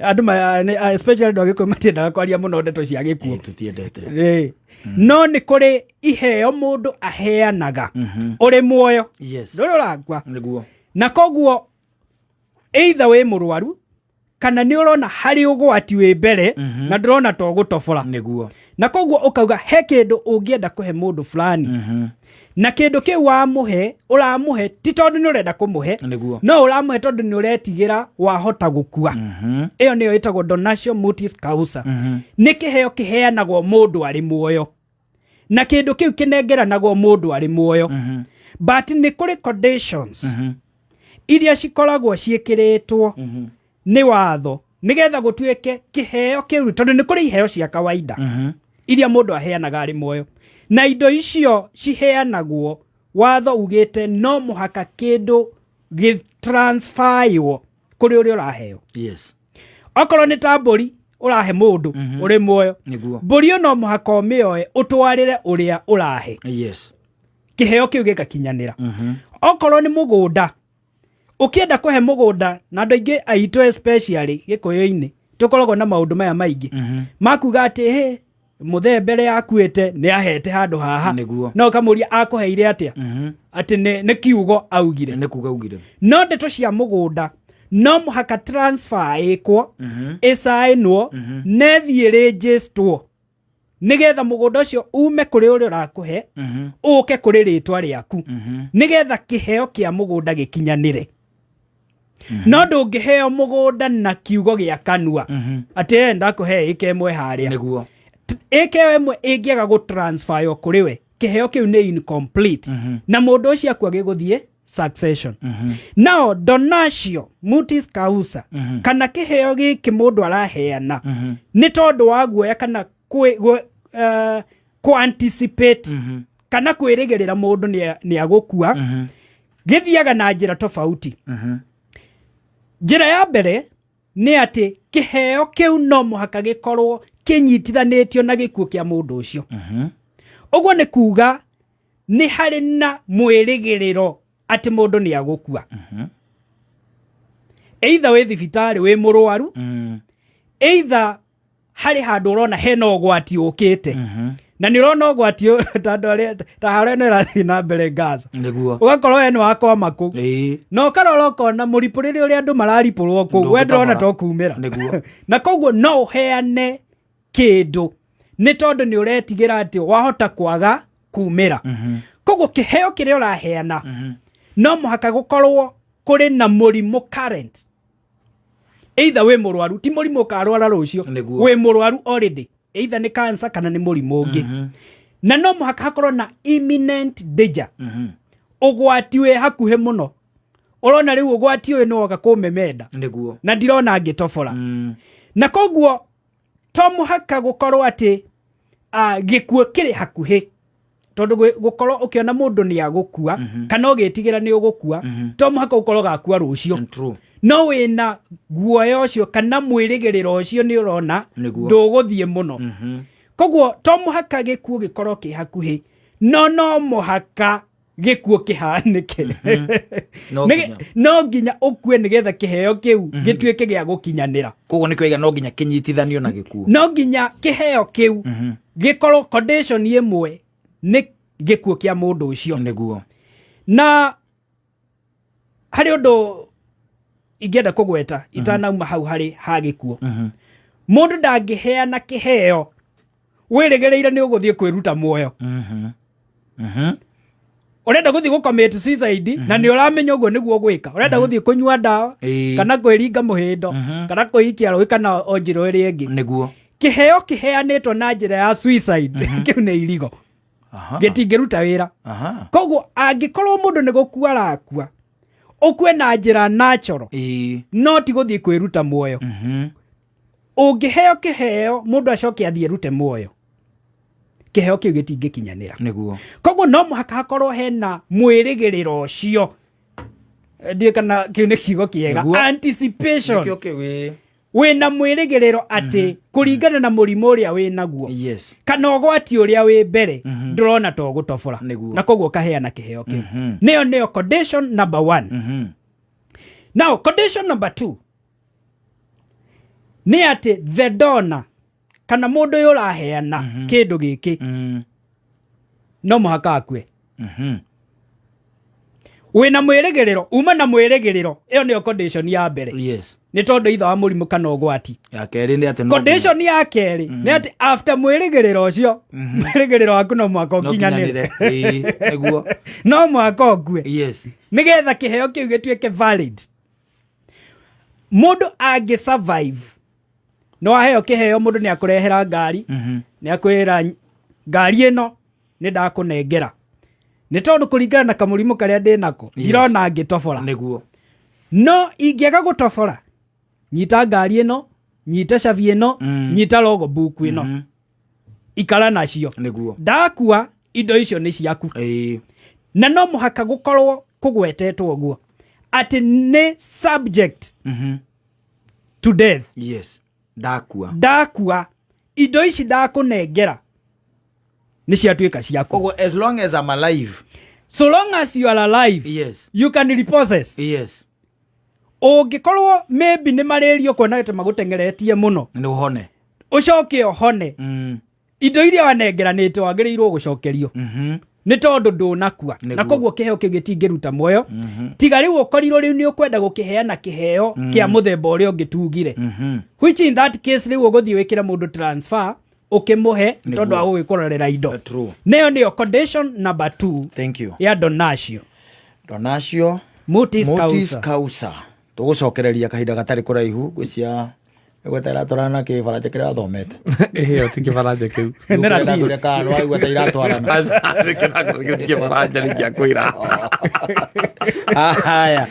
Andũ especially andũ a Gĩkũyũ matiendaga kwaria mũno ndeto cia gĩkuũ. Tũtiendete. No nĩ kũrĩ iheo mũndũ aheanaga ũrĩ muoyo. Ndũrĩ ũrakua. Na koguo Either wĩ mũrwaru kana nĩ ũrona harĩ ũgwati wĩ mbere na ndũrona to gũtobora. Nĩguo. Na koguo ũkauga he kĩndũ ũngĩenda kũhe mũndũ fulani, na kĩndũ kĩu wamũhe ũramũhe ti tondũ nĩ ũrenda kũmũhe, Nĩguo. no ũramũhe tondũ nĩ ũretigĩra wahota gũkua. Ĩyo nĩyo ĩtagwo donatio mortis causa. Nĩ kĩheo kĩheanagwo mũndũ arĩ muoyo, na kĩndũ kĩu kĩnengeranagwo mũndũ arĩ muoyo, but nĩ kũrĩ conditions iria cikoragwo ciĩkĩrĩtwo nĩ watho nĩgetha gũtuĩke kĩheo kĩu, tondũ nĩ kũrĩ iheo cia kawaida iria mũndũ aheanaga arĩ muoyo, na indo icio ciheanagwo watho ugĩte no mũhaka kĩndũ gĩtransferwo kũrĩ ũrĩa ũraheo. Okorwo nĩ ta mbũri ũrahe mũndũ ũrĩ muoyo, mbũri ĩyo no mũhaka ũmĩoe ũtwarĩre ũrĩa ũrahe, kĩheo kĩu gĩgakinyanĩra. Okorwo nĩ mũgũnda ũkĩenda kũhe mũgũnda, na andũ aingĩ aitũ especially gĩkũyũ-inĩ tũkoragwo na maũndũ maya maingĩ makuga atĩ hĩ mũthee mbere akuĩte nĩ ahete handũ haha, no ũkamũria akũheire atĩa, atĩ nĩ kiugo augire. Nĩ kuga augire. No ndeto cia mũgũnda no mũhaka transfer ĩkwo, ĩcaĩnwo na ĩthiĩ rĩnjĩstwo nĩgetha mũgũnda ũcio ume kũrĩ ũrĩa ũrakũhe ũke kũrĩ rĩtwa rĩaku, nĩgetha kĩheo kĩa mũgũnda gĩkinyanĩre. No ndũngĩheo mũgũnda na kiugo gĩa kanua atĩ "Eh, ndakũhe ĩka ĩmwe harĩa." Nĩguo. Ĩka ĩmwe ĩngĩaga gũtransferwo kũrĩ we, kĩheo kĩu nĩ incomplete, na mũndũ ũcio akua gĩgũthiĩ succession. Now donatio mortis causa, kana kĩheo gĩkĩ mũndũ araheana nĩ tondũ wa guoya kana kũ anticipate kana kwĩrĩgĩrĩra mũndũ nĩ agũkua, gĩthiaga na njĩra tofauti. Njĩra ya mbere nĩ atĩ kĩheo kĩu no mũhaka gĩkorwo kĩnyitithanĩtio na gĩkuũ kĩa mũndũ ũcio. Ũguo nĩ kuga nĩ harĩ na mwĩrĩgĩrĩro atĩ mũndũ nĩ agũkua, either wĩ thibitarĩ wĩ mũrwaru, either harĩ handũ ũrona hena ũgwati ũkĩte, na nĩ ũrona ũgwati ũyũ ta andũ arĩa ta harĩa ĩno ĩrathiĩ na mbere Gaza, ũgakorwo we nĩ wakwama kũu, na ũkarora ũkona mũripũrĩre ũrĩa andũ mararipũrwo kũu, we ndũrona to kumĩra. Na koguo no ũheane kĩndũ nĩ tondũ nĩ ũretigĩra atĩ wahota kwaga kumĩra. Koguo kĩheo kĩrĩa ũraheana no mũhaka gũkorwo kũrĩ na mũrimũ current, either wĩ mũrwaru, ti mũrimũ ũkarwara rũciũ, wĩ mũrwaru already, either nĩ cancer kana nĩ mũrimũ ũngĩ, na no mũhaka hakorwo na imminent danger, ũgwati wĩ hakuhĩ mũno, ũrona rĩu ũgwati ũyũ nĩ woka kũmemenda, na ndirona ngĩtobora. Na koguo to mũhaka gũkorwo atĩ gĩkuũ kĩrĩ hakuhĩ, tondũ gũkorwo ũkĩona mũndũ nĩ agũkua kana ũgĩtigĩra nĩ ũgũkua, to mũhaka ũkorwo gakua rũciũ, no wĩna guoya ũcio kana mwĩrĩgĩrĩro ũcio nĩ ũrona ndũgũthiĩ mũno. Koguo to mũhaka gĩkuũ gĩkorwo kĩ hakuhĩ, no no mũhaka gĩkuũ kĩhanĩke. No nginya ũkue nĩgetha kĩheo kĩu gĩtuĩke gĩa gũkinyanĩra. Koguo nĩkĩo iga no nginya kĩnyitithanio na gĩkuũ. No nginya kĩheo kĩu gĩkorwo condition ĩmwe nĩ gĩkuũ kĩa mũndũ ũcio. Nĩguo. Na harĩ ũndũ ingĩenda kũgweta itanauma hau harĩ ha gĩkuũ. Mũndũ ndangĩheana kĩheo wĩrĩgĩrĩire nĩ ũgũthiĩ kwĩruta muoyo. Ũrenda gũthiĩ gũ commit suicide na nĩ ũramenya ũguo nĩguo gwĩka, ũrenda gũthiĩ kũnyua ndawa kana kwĩringa mũhĩndo kana kwĩikia rũĩ kana o njĩra ĩrĩa ĩngĩ. Nĩguo. Kĩheo kĩheanĩtwo na njĩra ya suicide kĩu nĩ irigo, gĩtingĩruta wĩra. Koguo angĩkorwo mũndũ nĩ gũkua arakua, ũkue na njĩra natural, no ti gũthiĩ kwĩruta muoyo. Ũngĩheo kĩheo mũndũ acoke athiĩ erute muoyo, kĩheo kĩu gĩtingĩkinyanĩra. Nĩguo. Koguo no mũhaka hakorwo hena mwĩrĩgĩrĩro ũcio, ndiũĩ kana kĩu nĩ kiugo kĩega, anticipation, wĩna mwĩrĩgĩrĩro atĩ kũringana na mũrimũ ũrĩa wĩnaguo kana ũgwati ũrĩa wĩ mbere ndũrona to gũtobora, na koguo ũkaheana kĩheo kĩu. Nĩyo nĩyo condition number 1. Now condition number 2 nĩ atĩ the donor kana mũndũ ũyũ ũraheana kĩndũ gĩkĩ no mũhaka akue. Wĩna mwĩrĩgĩrĩro, uma na mwĩrĩgĩrĩro, ĩyo nĩyo condition ya mbere. Yes. Nĩ tondũ itha wa mũrimũ kana ũgwati. Ya kerĩ nĩ atĩ no Condition ya kerĩ nĩ atĩ after mwĩrĩgĩrĩro ũcio, mwĩrĩgĩrĩro waku no mũhaka no ũkinyanĩre. ũkinyanĩre. Ĩĩ, nĩguo. No mũhaka ũkue. Yes. Nĩgetha kĩheo kĩu gĩtuĩke valid. Mũndũ angĩ survive, no aheo kĩheo, mũndũ nĩ akũrehera ngari, nĩ akwĩra ngari ĩno nĩ ndakũnengera, nĩ tondũ kũringana na kamũrimũ karĩa ndĩ nako ndirona ngĩtobora. Nĩguo. No ingĩaga gũtobora, nyita ngari ĩno, nyita cabi ĩno, nyita logbook ĩno, ikara nacio. Nĩguo. Ndakua indo icio nĩ ciaku. Ĩĩ. Na no mũhaka gũkorwo kũgwetetwo ũguo atĩ nĩ subject to death. Yes. Ndakua. Ndakua indo ici ndakũnengera nĩ ciatuĩka ciaku. Koguo as long as I'm alive. So long as you are alive, Yes. you can repossess. Yes. Ũngĩkorwo maybe nĩ marĩrio kuona atĩ magũteng'eretie mũno, Nĩ ũhone. ũcoke ũhone, indo iria wanengeranĩte wagĩrĩirwo gũcokerio, nĩ tondũ ndũnakua. Na Nĩguo. koguo kĩheo kĩu gĩtingĩruta muoyo, tiga rĩu ũkorirwo rĩu nĩ ũkwenda gũkĩheana kĩheo kĩa mũthemba ũrĩa ũngĩ tugire, which in that case rĩu ũgũthiĩ wĩkĩre mũndũ transfer ũkĩmũhe tondũ wa gũgĩkũrorera indo. True. Nayo nĩyo condition number 2 Thank you. ya donatio. Donatio Mutis Mutis causa. causa. Tũgũcokereria kahinda gatarĩ kũraihu ngwĩcia gweta iratwarana na kĩbaranja kĩrĩa wathomete. Ĩyo ti kĩbaranja kĩu. Nĩ Latin. Ũrĩa kana waigua ta iratwarana. Kĩu ti kĩbaranja nĩ gĩakwĩra. Haya.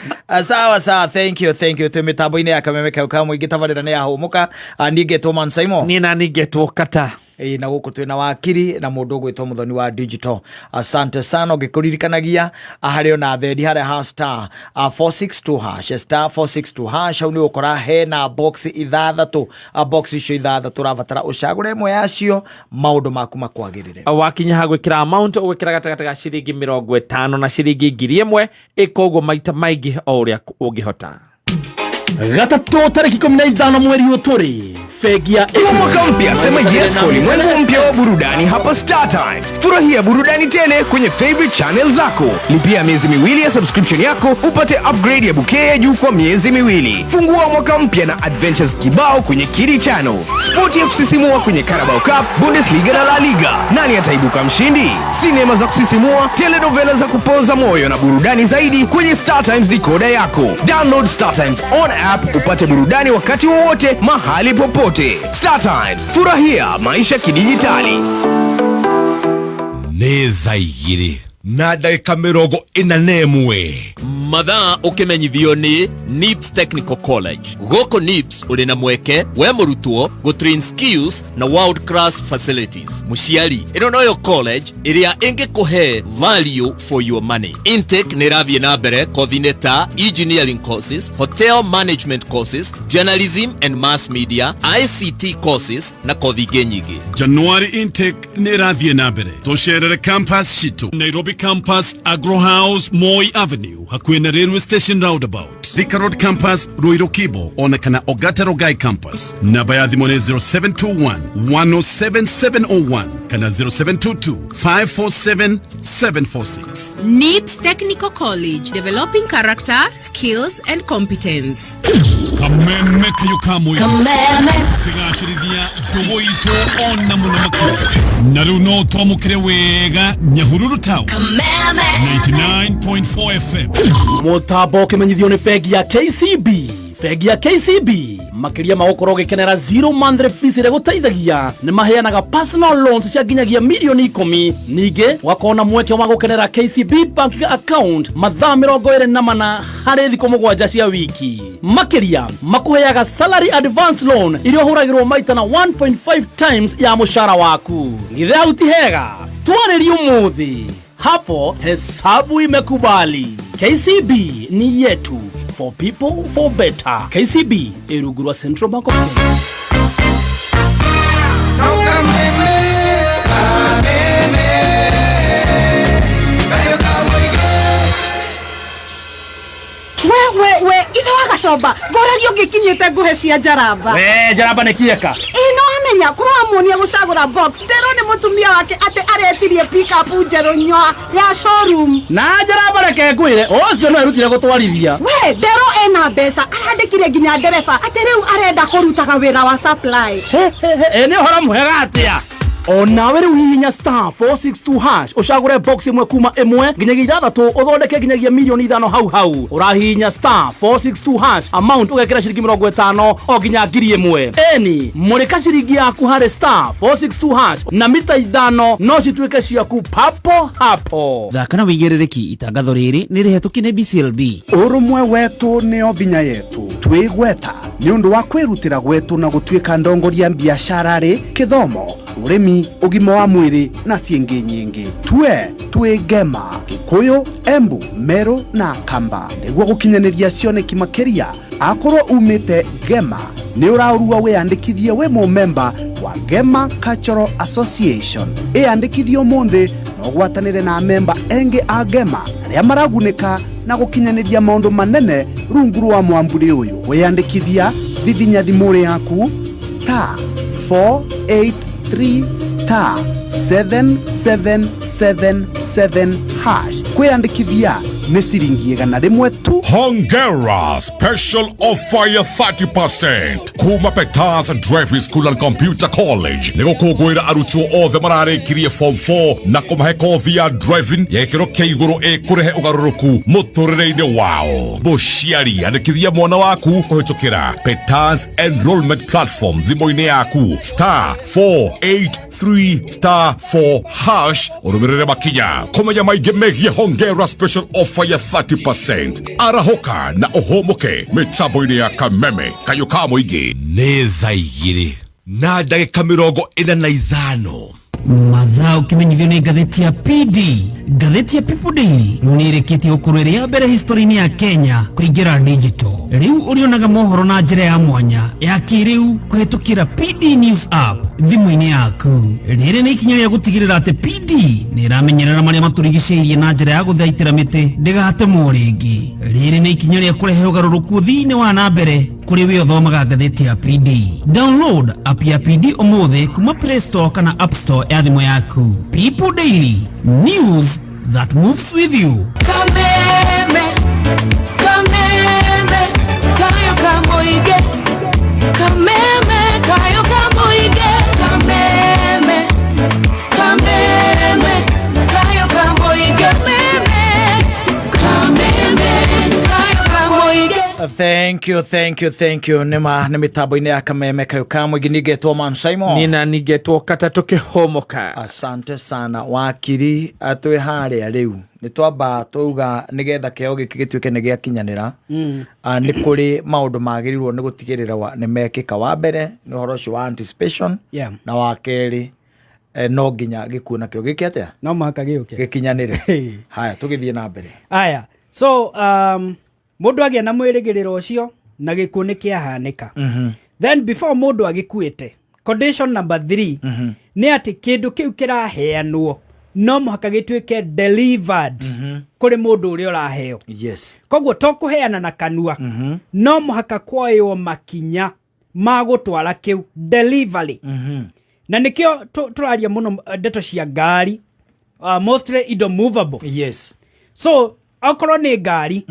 Sawa sawa, thank you, thank you. Twĩ mĩtambo-inĩ ya Kameme kau ka mũingĩ, tabarĩra nĩ yahũmũka. Niĩ ngetwo Man Simon. Niĩ nani ngetwo Kata. Ĩĩ, na gũkũ twĩna wakiri na mũndũ ũgwĩtwo mũthoni wa digital. Asante sana. Ũngĩkũririkanagia harĩ ona thendi harĩa ha star 462 hash, star 462 hash, hau nĩ ũgũkora hena box ithathatũ. Box icio ithathatũ ũrabatara ũcagũre ĩmwe yacio, maũndũ maku makwagĩrĩre. Wakinya ha gwĩkĩra amount ũgwĩkĩra gatagatĩ ga ciringi 50 na ciringi 1000, ĩka ũguo maita maingĩ o ũrĩa ũngĩhota. Gatatũ tarĩki 15 mweri ũyũ tũrĩ, bengi ya Iwa mwaka mpya, sema yes kwa ulimwengu mpya wa burudani hapa Star Times. Furahia burudani tele kwenye favorite channel zako. Lipia miezi miwili ya subscription yako upate upgrade ya bouquet ya juu kwa miezi miwili. Fungua mwaka mpya na adventures kibao kwenye Kidi Channels. Sport ya kusisimua kwenye Carabao Cup, Bundesliga na La Liga. Nani ataibuka mshindi? Sinema za kusisimua, telenovela za kupoza moyo na burudani zaidi kwenye Star Times decoder yako. Download Star Times on app upate burudani wakati wowote mahali popote. Star Times, furahia maisha kidijitali. Nĩ thaa igĩrĩ na ndagĩka 41. Mathaa ũkĩmenyithio nĩ NIPS Technical College. Gũkũ NIPS ũrĩ na mweke we mũrutwo gũtrain skills na world class facilities. Mũciari, ĩno noyo college ĩrĩa ĩngĩkũhe value for your money. Intake nĩ ĩrathiĩ na mbere kothi-inĩ ta engineering courses, hotel management courses, journalism and mass media, ICT courses na kothi ingĩ nyingĩ. January intake nĩ ĩrathiĩ na mbere. Tũcerere campus citũ Nairobi campus, Agro House, Moi Avenue, hakuhĩ na railway station roundabout, Thika Road campus, Ruiru Kibo, ona kana Ogata Rogai campus. Namba ya thimũ nĩ 0721 107701 kana 0722 547 746. NIPS Technical College, developing character, skills, and competence. Kameme kayo kamwe Kameme. Kĩgacĩrithia ndũgũ itũ ona mũno makĩria. Na rĩu no twamũkĩre wega Nyahururu town. Kameme. 99.4 FM. Mũtambo ũkĩmenyithio nĩ bengi ya KCB. Bengi ya KCB makĩria ma gũkorwo ũgĩkenera zero monthly fees ĩrĩa gũteithagia, nĩ maheanaga personal loans cia nginyagia mirioni 10. Ningĩ ũgakorwo na mweke wa gũkenera KCB bank account mathaa 24 harĩ thikũ 7 cia wiki. Makĩria makũheaga salary advance loan iria ũhũragĩrwo maita na 1.5 times ya mũcara waku. Githĩ hau ti hega? Twarĩrie ũmũthĩ, hapo hesabu imekubali. KCB ni yetu, for people, for better. KCB ĩrungu rwa Central Bank of Kenya. We we we, ithe wa gacomba, ngoragia ũngĩkinyĩte ngũhe cia njaramba. We njaramba nĩ kĩeka. Ĩ no amenya. Aya kũramuonia gũcagũra box nderwo nĩ mũtumia wake atĩ aretirie pickup njerũ nyoa ya showroom. Na njĩra bareke ngwĩre, ũcio no erutire gũtwarithia. We nderwo ena mbeca, arandĩkire nginya ndereba atĩ rĩu arenda kũrutaga wĩra wa supply. Ĩ nĩ ũhoro mwega atĩa? Onawe rĩu hihinya star 462 hash ũcagũre box ĩmwe kuma ĩmwe nginyagia ithathatũ, ũthondeke nginyagia 5 milioni hau hau. Ũrahihinya star 462 hash, amount ũgekĩra ciringi 50 o nginya 1,000. Eni mũrĩka ciringi yaku harĩ star 462 hash na mita 5 no cituĩke ciaku papo hapo. Thaka na wĩigĩrĩrĩki. Itangatho rĩrĩ nĩ rĩhetũkie nĩ BCLB. Ũrũmwe wetũ nĩo vinya yetu. Twĩgweta nĩ ũndũ wa kwĩrutĩra gwetũ na gũtuĩka ndongoria biacara-rĩ, kĩthomo, ũrĩmi, ũgima wa mwĩrĩ na ciĩngĩ nyingĩ. Tue twĩ Ngema, Gĩkũyũ, Embu, Meru na Kamba nĩguo gũkinyanĩria cioneki makĩria. Akorwo umĩte Ngema, nĩ ũraũrua wĩyandĩkithie wĩ mũmemba wa Ngema Cultural Association. Ĩyandĩkithie ũmũthĩ na ũgwatanĩre na memba engĩ a Ngema arĩa maragunĩka na gũkinyanĩria maũndũ manene rungu rwa mwamburi ũyũ. Wĩyandĩkithia, vivinya thimũ yaku star 483 star 7777 hash. Kwĩyandĩkithia nĩ ciringi 100 tu. Hongera special offer ya 30% kuma Peters Driving School and Computer College nĩ gũkũngũĩra arutwo othe mararĩkirie form 4 na kũmahe kothi ya driving ya gĩkĩro kĩa igũrũ ĩkũrehe ũgarũrũku mũtũrĩre-inĩ wao. Mũciari, andĩkithia mwana waku kũhĩtũkĩra Peters enrollment platform thimũ-inĩ yaku star 483 star 4 hash, ũrũmĩrĩre makinya kũmenya maingĩ megiĩ Hongera special offer ya 30%. Arahũka na ũhũmũke mĩtambo-inĩ ya Kameme, kayũ ka mũingĩ. Nĩ thaa 2 na ndagĩka 45. Mathaa ũkĩmenyithio nĩ ngathĩti ya PD. Ngathĩti ya People Daily rĩu nĩ ĩrĩkĩtie gũkorwo ĩrĩ ya mbere history-inĩ ya Kenya kũingĩra digital. Rĩu ũrĩonaga mohoro na njĩra ya mwanya ya kĩrĩu kũhĩtũkĩra PD News app thimũ-inĩ yaku. Rĩrĩ nĩ ikinya rĩa gũtigĩrĩra atĩ PD nĩ ĩramenyerera marĩa matũrigicĩirie na njĩra ya gũthaitĩra mĩtĩ ndĩgatemwo rĩngĩ. Rĩrĩ nĩ ikinya rĩa kũrehe ũgarũrũku ũthii-inĩ wa na mbere kũrĩ we ũthomaga ngathĩti ya PD. Download app ya PD ũmũthĩ kuma Play Store kana App Store ya thimũ yaku. People Daily, news that moves with you. Kameme, kameme, kayo kamoige. Kameme, kayo kamoige. Kameme, kameme, kayo kamoige. Kameme, kayo kamoige. Thank you, thank you, thank you. Nĩma nĩ mĩtambo-inĩ ya Kameme kayo ka mũingĩ. Ningetwo Man Simon. Nina ningetwo katatũ kĩhũmũka. Asante sana wakiri. Atwĩ harĩa rĩu nĩ twamba twauga nĩgetha kĩheo gĩkĩ gĩtuĩke nĩ gĩakinyanĩra, nĩ kũrĩ maũndũ magĩrĩirwo nĩ gũtigĩrĩra nĩ mekĩka. Wa mbere nĩ ũhoro ũcio wa anticipation, na wa kerĩ no nginya gĩkuũ nakĩo gĩke atĩa? No mũhaka gĩũke. Gĩkinyanĩre. Haya, tũgĩthiĩ na mbere. Aya, so mũndũ agĩa na mwĩrĩgĩrĩro ũcio na gĩkuũ nĩ kĩahanĩka, then before mũndũ agĩkuĩte, condition number 3 nĩ atĩ kĩndũ kĩu kĩraheanwo no mũhaka gĩtuĩke delivered kũrĩ mũndũ ũrĩa ũraheo. Koguo to kũheana na kanua, no mũhaka kuoywo makinya ma gũtwara kĩu, delivery. Na nĩkĩo tũraria mũno ndeto cia ngari, mostly indo movable. So okorwo nĩ ngari,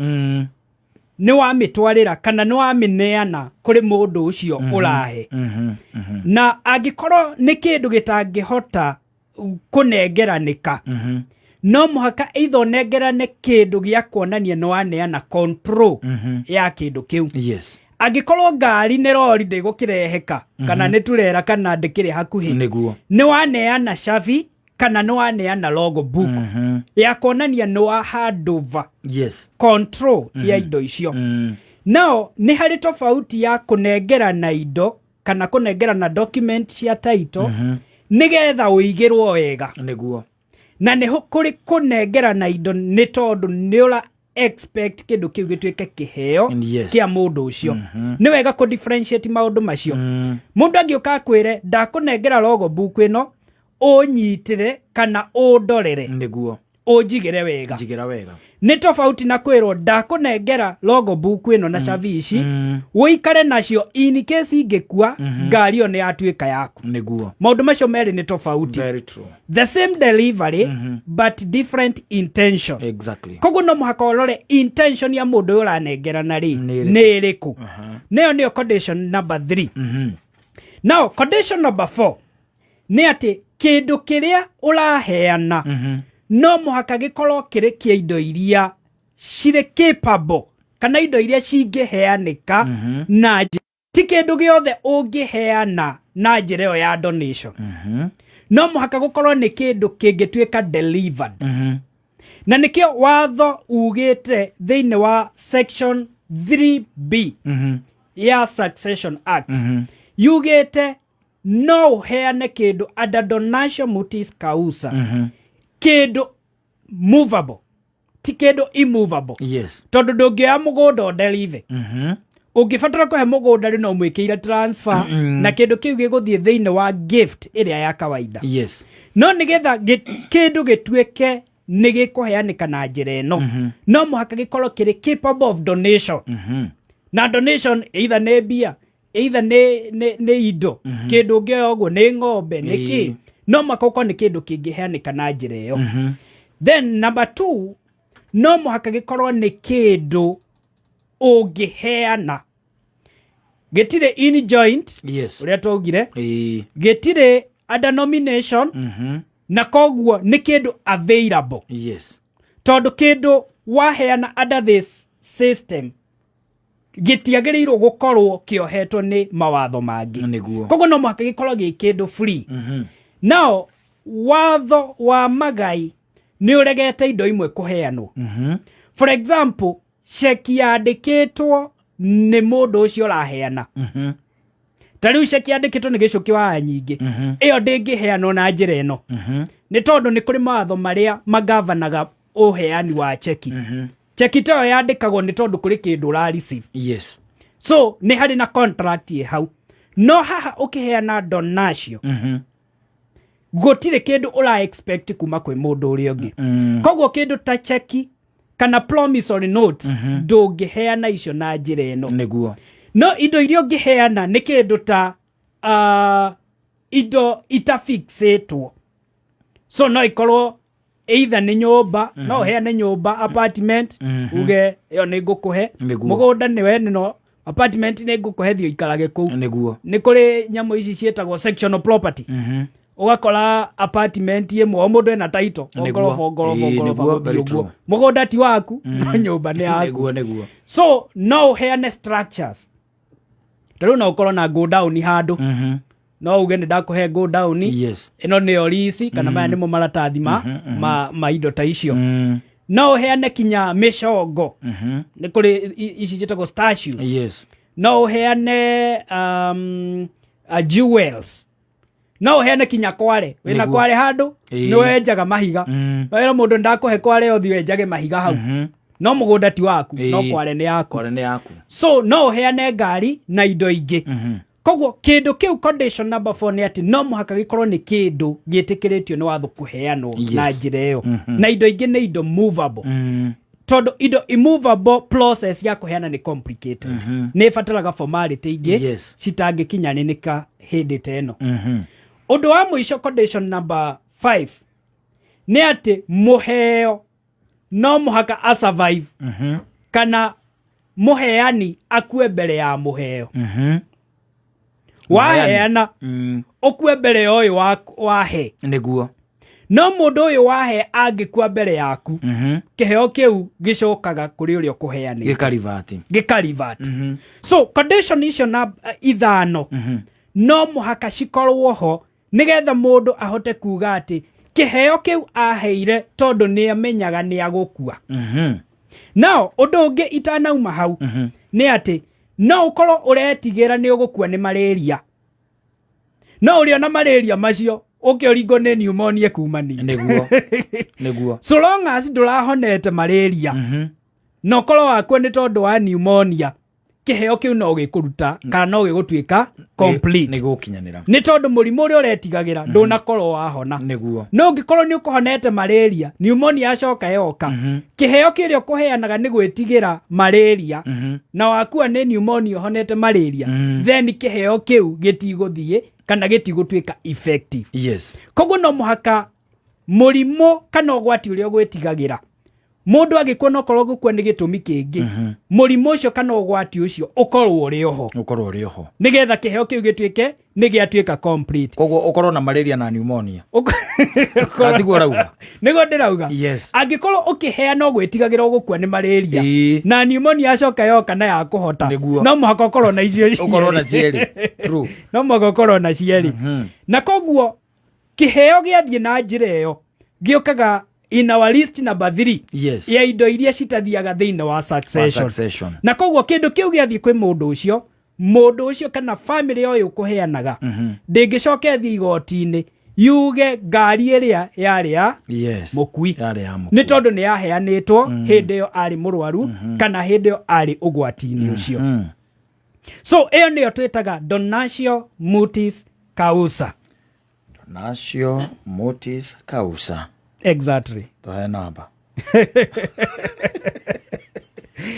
nĩ wamĩtwarĩra kana nĩ wamĩneana kũrĩ mũndũ ũcio ũrahe. Na angĩkorwo nĩ kĩndũ gĩtangĩhota kũnengeranĩka, no mũhaka either ũnengerane kĩndũ gĩa kuonania nĩ waneana control ya kĩndũ kĩu. Angĩkorwo ngari nĩ rori ndĩgũkĩreheka kana nĩ turera kana ndĩkĩrĩ hakuhĩ, nĩ waneana cabi kana nĩ waneana logbook ya kuonania nĩ wa handover control ya indo icio. Nao nĩ harĩ tofauti ya kũnengerana indo kana kũnengerana document cia title nĩgetha ũigĩrwo wega, na nĩ kũrĩ kũnengerana indo nĩ tondũ nĩ ũra expect kĩndũ kĩu gĩtuĩke kĩheo kĩa mũndũ ũcio. Nĩ wega kũ differentiate maũndũ macio. Mũndũ angĩũka akwĩre ndakũnengera logbook ĩno ũnyitĩre kana ũndorere, Ũnjigĩre wega. Njigĩra wega. Nĩ tofauti na kwĩrwo ndakũnengera logbook ĩno na cabi ici ũikare nacio in case ingĩkua, ngari ĩyo nĩ yatuĩka yaku. Maũndũ macio merĩ nĩ tofauti. Very true. The same delivery, but different intention. Koguo no mũhaka ũrore intention ya mũndũ ũyũ ũranengerana rĩ nĩ ĩrĩkũ. Nĩyo nĩyo condition number 3. Now condition number 4 nĩ atĩ kĩndũ kĩrĩa ũraheana no mũhaka gĩkorwo kĩrĩ kĩa indo iria cirĩ capable kana indo iria cingĩheanĩka na ti kĩndũ gĩothe ũngĩheana na njĩra ĩyo ya donation. No mũhaka gũkorwo nĩ kĩndũ kĩngĩtuĩka delivered, na nĩkĩo watho ugĩte thĩinĩ wa section 3B ya Succession Act, yugĩte no ũheane kĩndũ under donatio mortis causa, kĩndũ movable, ti kĩndũ immovable. Tondũ ndũngĩoya mũgũnda ũdelive. Ũngĩbatara kũhe mũgũnda rĩ, no ũmwĩkĩire transfer, na kĩndũ kĩu gĩgũthiĩ thĩinĩ wa gift ĩrĩa ya kawaida. No nĩgetha kĩndũ gĩtuĩke nĩ gĩkũheanĩka na njĩra ĩno, no mũhaka gĩkorwo kĩrĩ capable of donation. Na donation either nĩ mbia, either nĩ indo, kĩndũ ũngĩoya ũguo nĩ ng'ombe, nĩ kĩ, no mũhaka ũkorwo nĩ kĩndũ kĩngĩheanĩka na njĩra ĩyo. Then number 2, no mũhaka gĩkorwo nĩ kĩndũ ũngĩheana gĩtirĩ in joint, ũrĩa twaugire, gĩtirĩ under nomination, na koguo nĩ kĩndũ available. Tondũ kĩndũ waheana under this system gĩtiagĩrĩirwo gũkorwo kĩohetwo nĩ mawatho mangĩ. Koguo no mũhaka gĩkorwo gĩ kĩndũ free. Now watho wa magai nĩ ũregete indo imwe kũheanwo. For example, ceki yandĩkĩtwo nĩ mũndũ ũcio ũraheana. Ta rĩu ceki yandĩkĩtwo nĩ Gĩcũkĩ wa Nyingĩ, ĩyo ndĩngĩheanwo na njĩra ĩno, nĩ tondũ nĩ kũrĩ mawatho marĩa magavanaga ũheani wa cheki. Cheki ta ĩyo yandĩkagwo nĩ tondũ kũrĩ kĩndũ ũra receive. So nĩ harĩ na contract ĩ hau. No haha ũkĩheana donatio, gũtirĩ kĩndũ ũra expect kuma kwĩ mũndũ ũrĩa ũngĩ. Koguo kĩndũ ta cheki kana promissory notes ndũngĩheana icio na njĩra ĩno. No indo iria ũngĩheana nĩ kĩndũ ta indo itafixĩtwo. So no ikorwo either nĩ nyũmba, no ũheane nyũmba, apartment, uge ĩyo nĩ ngũkũhe. Mũgũnda nĩ we, no apartment nĩ ngũkũhe, thiĩ ũikarage kũu. Nĩ kũrĩ nyamũ ici ciĩtagwo sectional property. Ũgakora apartment ĩmwe o mũndũ ena title, o ngoroba, o ngoroba, o ngoroba, gũthiĩ Very ũguo. true. Mũgũnda ti waku, no nyũmba nĩ yaku. So no ũheane structures. Ta rĩu no ũkorwo na go down handũ, no uge nĩ ndakũhe go down, ĩno nĩyo lease, kana maya nĩmo maratathi ma indo ta icio. No ũheane kinya mĩcongo. Nĩ kũrĩ ici ciĩtagwo statues. No ũheane jewels. No ũheane kinya kware. Wĩna kware handũ, nĩ wenjaga mahiga. No wĩra mũndũ ndakũhe kware ũthiĩ wenjage mahiga hau. No mũgũnda ti waku, no kware nĩ yaku. Kware nĩ yaku. So no ũheane ngari na indo ingĩ. Koguo kĩndũ kĩu condition number 4 nĩ atĩ no mũhaka gĩkorwo nĩ kĩndũ gĩtĩkĩrĩtio nĩ watho kũheanwo na njĩra ĩyo. Na indo ingĩ nĩ indo movable. Tondũ indo immovable, process ya kũheana nĩ complicated. Nĩ ĩbataraga formality ingĩ citangĩkinyanĩrĩka hĩndĩ ta ĩno. Ũndũ wa mũico, condition number 5, nĩ atĩ mũheo no mũhaka a survive, kana mũheani akue mbere ya mũheo. Waheana, ũkue mbere ya ũyũ wahe. No mũndũ ũyũ wahe angĩkua mbere yaku, kĩheo kĩu gĩcokaga kũrĩ ũrĩa ũkũheanĩte. Gĩkarivati. Gĩkarivati. So condition icio na ithano no mũhaka cikorwo ho nĩgetha mũndũ ahote kuga atĩ kĩheo kĩu aheire tondũ nĩ amenyaga nĩ agũkua. Now ũndũ ũngĩ itanauma hau nĩ atĩ no ũkorwo ũretigĩra nĩ ũgũkua nĩ malaria, no ũrĩona malaria macio ũkĩũringwo nĩ pneumonia kumania. So long as ndũrahonete malaria, na ũkorwo wakua nĩ tondũ wa pneumonia, Kĩheo kĩu no gĩkũruta kana no gĩgũtuĩka complete. Nĩ gũkinyanĩra. Nĩ tondũ mũrimũ ũrĩa ũretigagĩra ndũnakorwo wahona. Nĩguo. No ũngĩkorwo nĩ ũkũhonete malaria, pneumonia yacoka yoka, kĩheo kĩrĩa ũkũheanaga nĩ gwĩtigĩra malaria, na wakua nĩ pneumonia ũhonete malaria, then kĩheo kĩu gĩtigũthiĩ kana gĩtigũtuĩka effective. Yes. Koguo no mũhaka mũrimũ kana ũgwati ũrĩa ũgwĩtigagĩra, mũndũ agĩkua no korwo gũkua nĩ gĩtũmi kĩngĩ, mũrimũ ũcio kana ũgwati ũcio ũkorwo ũrĩ oho. Ũkorwo ũrĩ oho. Nĩgetha kĩheo kĩu gĩtuĩke nĩ gĩatuĩka complete. Koguo ũkorwo na malaria na pneumonia. Tiguo ũrauga? Nĩguo ndĩrauga. Yes. Angĩkorwo ũkĩheana ũgwĩtigagĩra ũgũkua nĩ malaria na pneumonia yacoka yoka na yakũhota, no mũhaka ũkorwo na icio cierĩ. Ũkorwo na cierĩ. True. No mũhaka ũkorwo na cierĩ. Na koguo kĩheo gĩathiĩ na njĩra ĩyo gĩũkaga in our list number 3 Yes. ya indo iria citathiaga thĩinĩ wa succession. Succession. Na koguo kĩndũ kĩu gĩathiĩ kwĩ mũndũ ũcio, mũndũ ũcio kana family ũyũ ũkũheanaga ndĩngĩcoka ĩthiĩ igoti-inĩ yuge ngari ĩrĩa yarĩ ya Yes. mũkui Yarĩ ya mũkui. nĩ tondũ nĩ yaheanĩtwo hĩndĩ ĩyo arĩ mũrwaru kana hĩndĩ ĩyo arĩ ũgwati-inĩ ũcio. So ĩyo nĩyo twĩtaga donatio mortis causa. Donatio mortis causa. Exactly. Tũhe namba.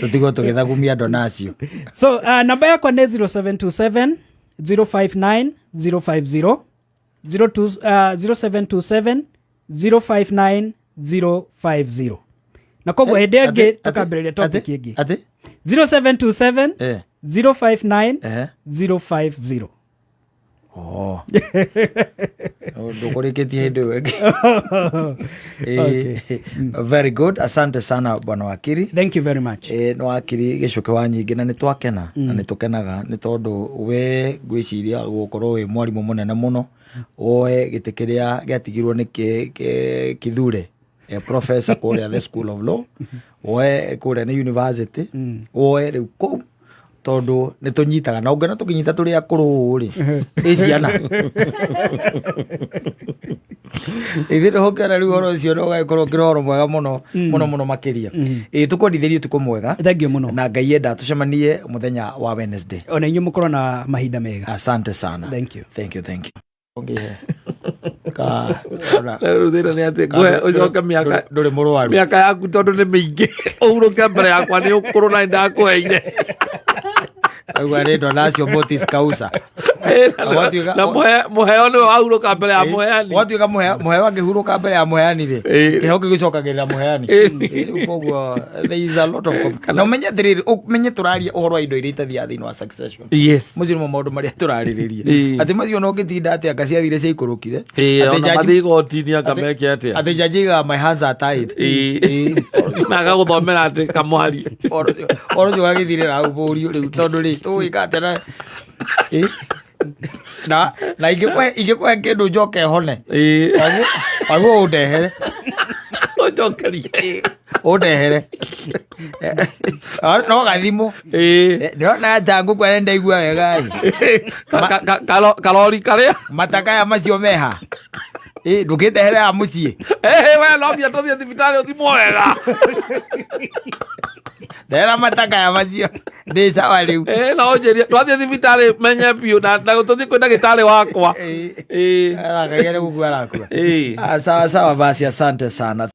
Tũtigwo tũgĩthagumia donatio. So namba yakwa nĩ 0727 059 050, 02, 0727 059 050. Na koguo hĩndĩ ĩngĩ tũkambĩrĩria topic ĩngĩ. Atĩ? 0727 059 050. Oh. Ndũkũrĩkĩtie hĩndĩ ĩyo ĩngĩ. Very good. Asante sana bwana wakiri. Thank you very much. Nĩ wakiri Gĩcũkĩ wa Nyingĩ, na nĩ twakena na nĩ tũkenaga nĩ tondũ we ngwĩciria gũkorwo wĩ mwarimũ mũnene mũno, woe gĩtĩ kĩrĩa gĩatigirwo nĩ Kithure, professor kũrĩa the School of Law, woe kũrĩa nĩ university, woe rĩu kũu tondũ nĩ tũnyitaga na ũngĩona tũkĩnyita tũrĩ akũrũ rĩ, ĩ ciana ithuĩ tũkĩona rĩu ũhoro ũcio no ũgagĩkorwo ũkĩrĩ ũhoro mwega mũno mũno mũno makĩria. Ĩ tũkwendithĩrie ũtukũ mwega. Thank you mũno. Na Ngai enda tũcemanie mũthenya wa Wednesday. Ona inyuĩ mũkorwo na mahinda mega. Asante sana. Thank you. Thank you, thank you. Rĩu thĩna nĩ atĩ ngũhe ũcoke mĩaka ndũrĩ mũrwaru. Mĩaka yaku tondũ nĩ mĩingĩ ũhurũke mbere yakwa nĩ ũkũrũ na nĩndakũheire. Auga nĩ donatio mortis causa. Na mũheo nĩwe wahurũka mbere ya mũheani. Watuĩka mũheo angĩhurũka mbere ya mũheani rĩ, kĩheo gĩgĩcokagĩrĩra mũheani. Rĩu koguo there is a lot of na ũmenye atĩrĩrĩ, ũmenye tũraria ũhoro wa indo iria itathiaga thĩinĩ wa succession. Yes. Macio nĩmo maũndũ marĩa tũrarĩrĩria. Atĩ macio no ũngĩtinda atĩ anga ciathire ciaikũrũkire. Ona mathiĩ igoti-inĩ anga meke atĩa. Atĩ jaji aigaga my hands are tied. Na agagũthomera atĩ kamwari. Ũhoro ũcio ũgagĩthirĩra hau bũriũ rĩu tondũ rĩ tũgwĩka atĩa na na ingĩkũhe kĩndũ njoke hone. Waguo ũndehere. Ũnjokerie. Ũndehere. No gathimũ. Ndĩrona ta ngũkũ arĩa ndaigua wega ĩ. Karori karĩa. Matakaya macio meha. Ndũkĩndehere ya mũciĩ. We no nginya tũthiĩ thibitarĩ ũthimwo wega. Ndehera matakaya macio. Ndĩ sawa rĩu. No ũnjĩrie twathiĩ thibitarĩ menye biũ na tũthiĩ kwĩ ndagĩtarĩ wakwa. Arakagia nĩ gũkua arakua. Sawa sawa basi, asante sana.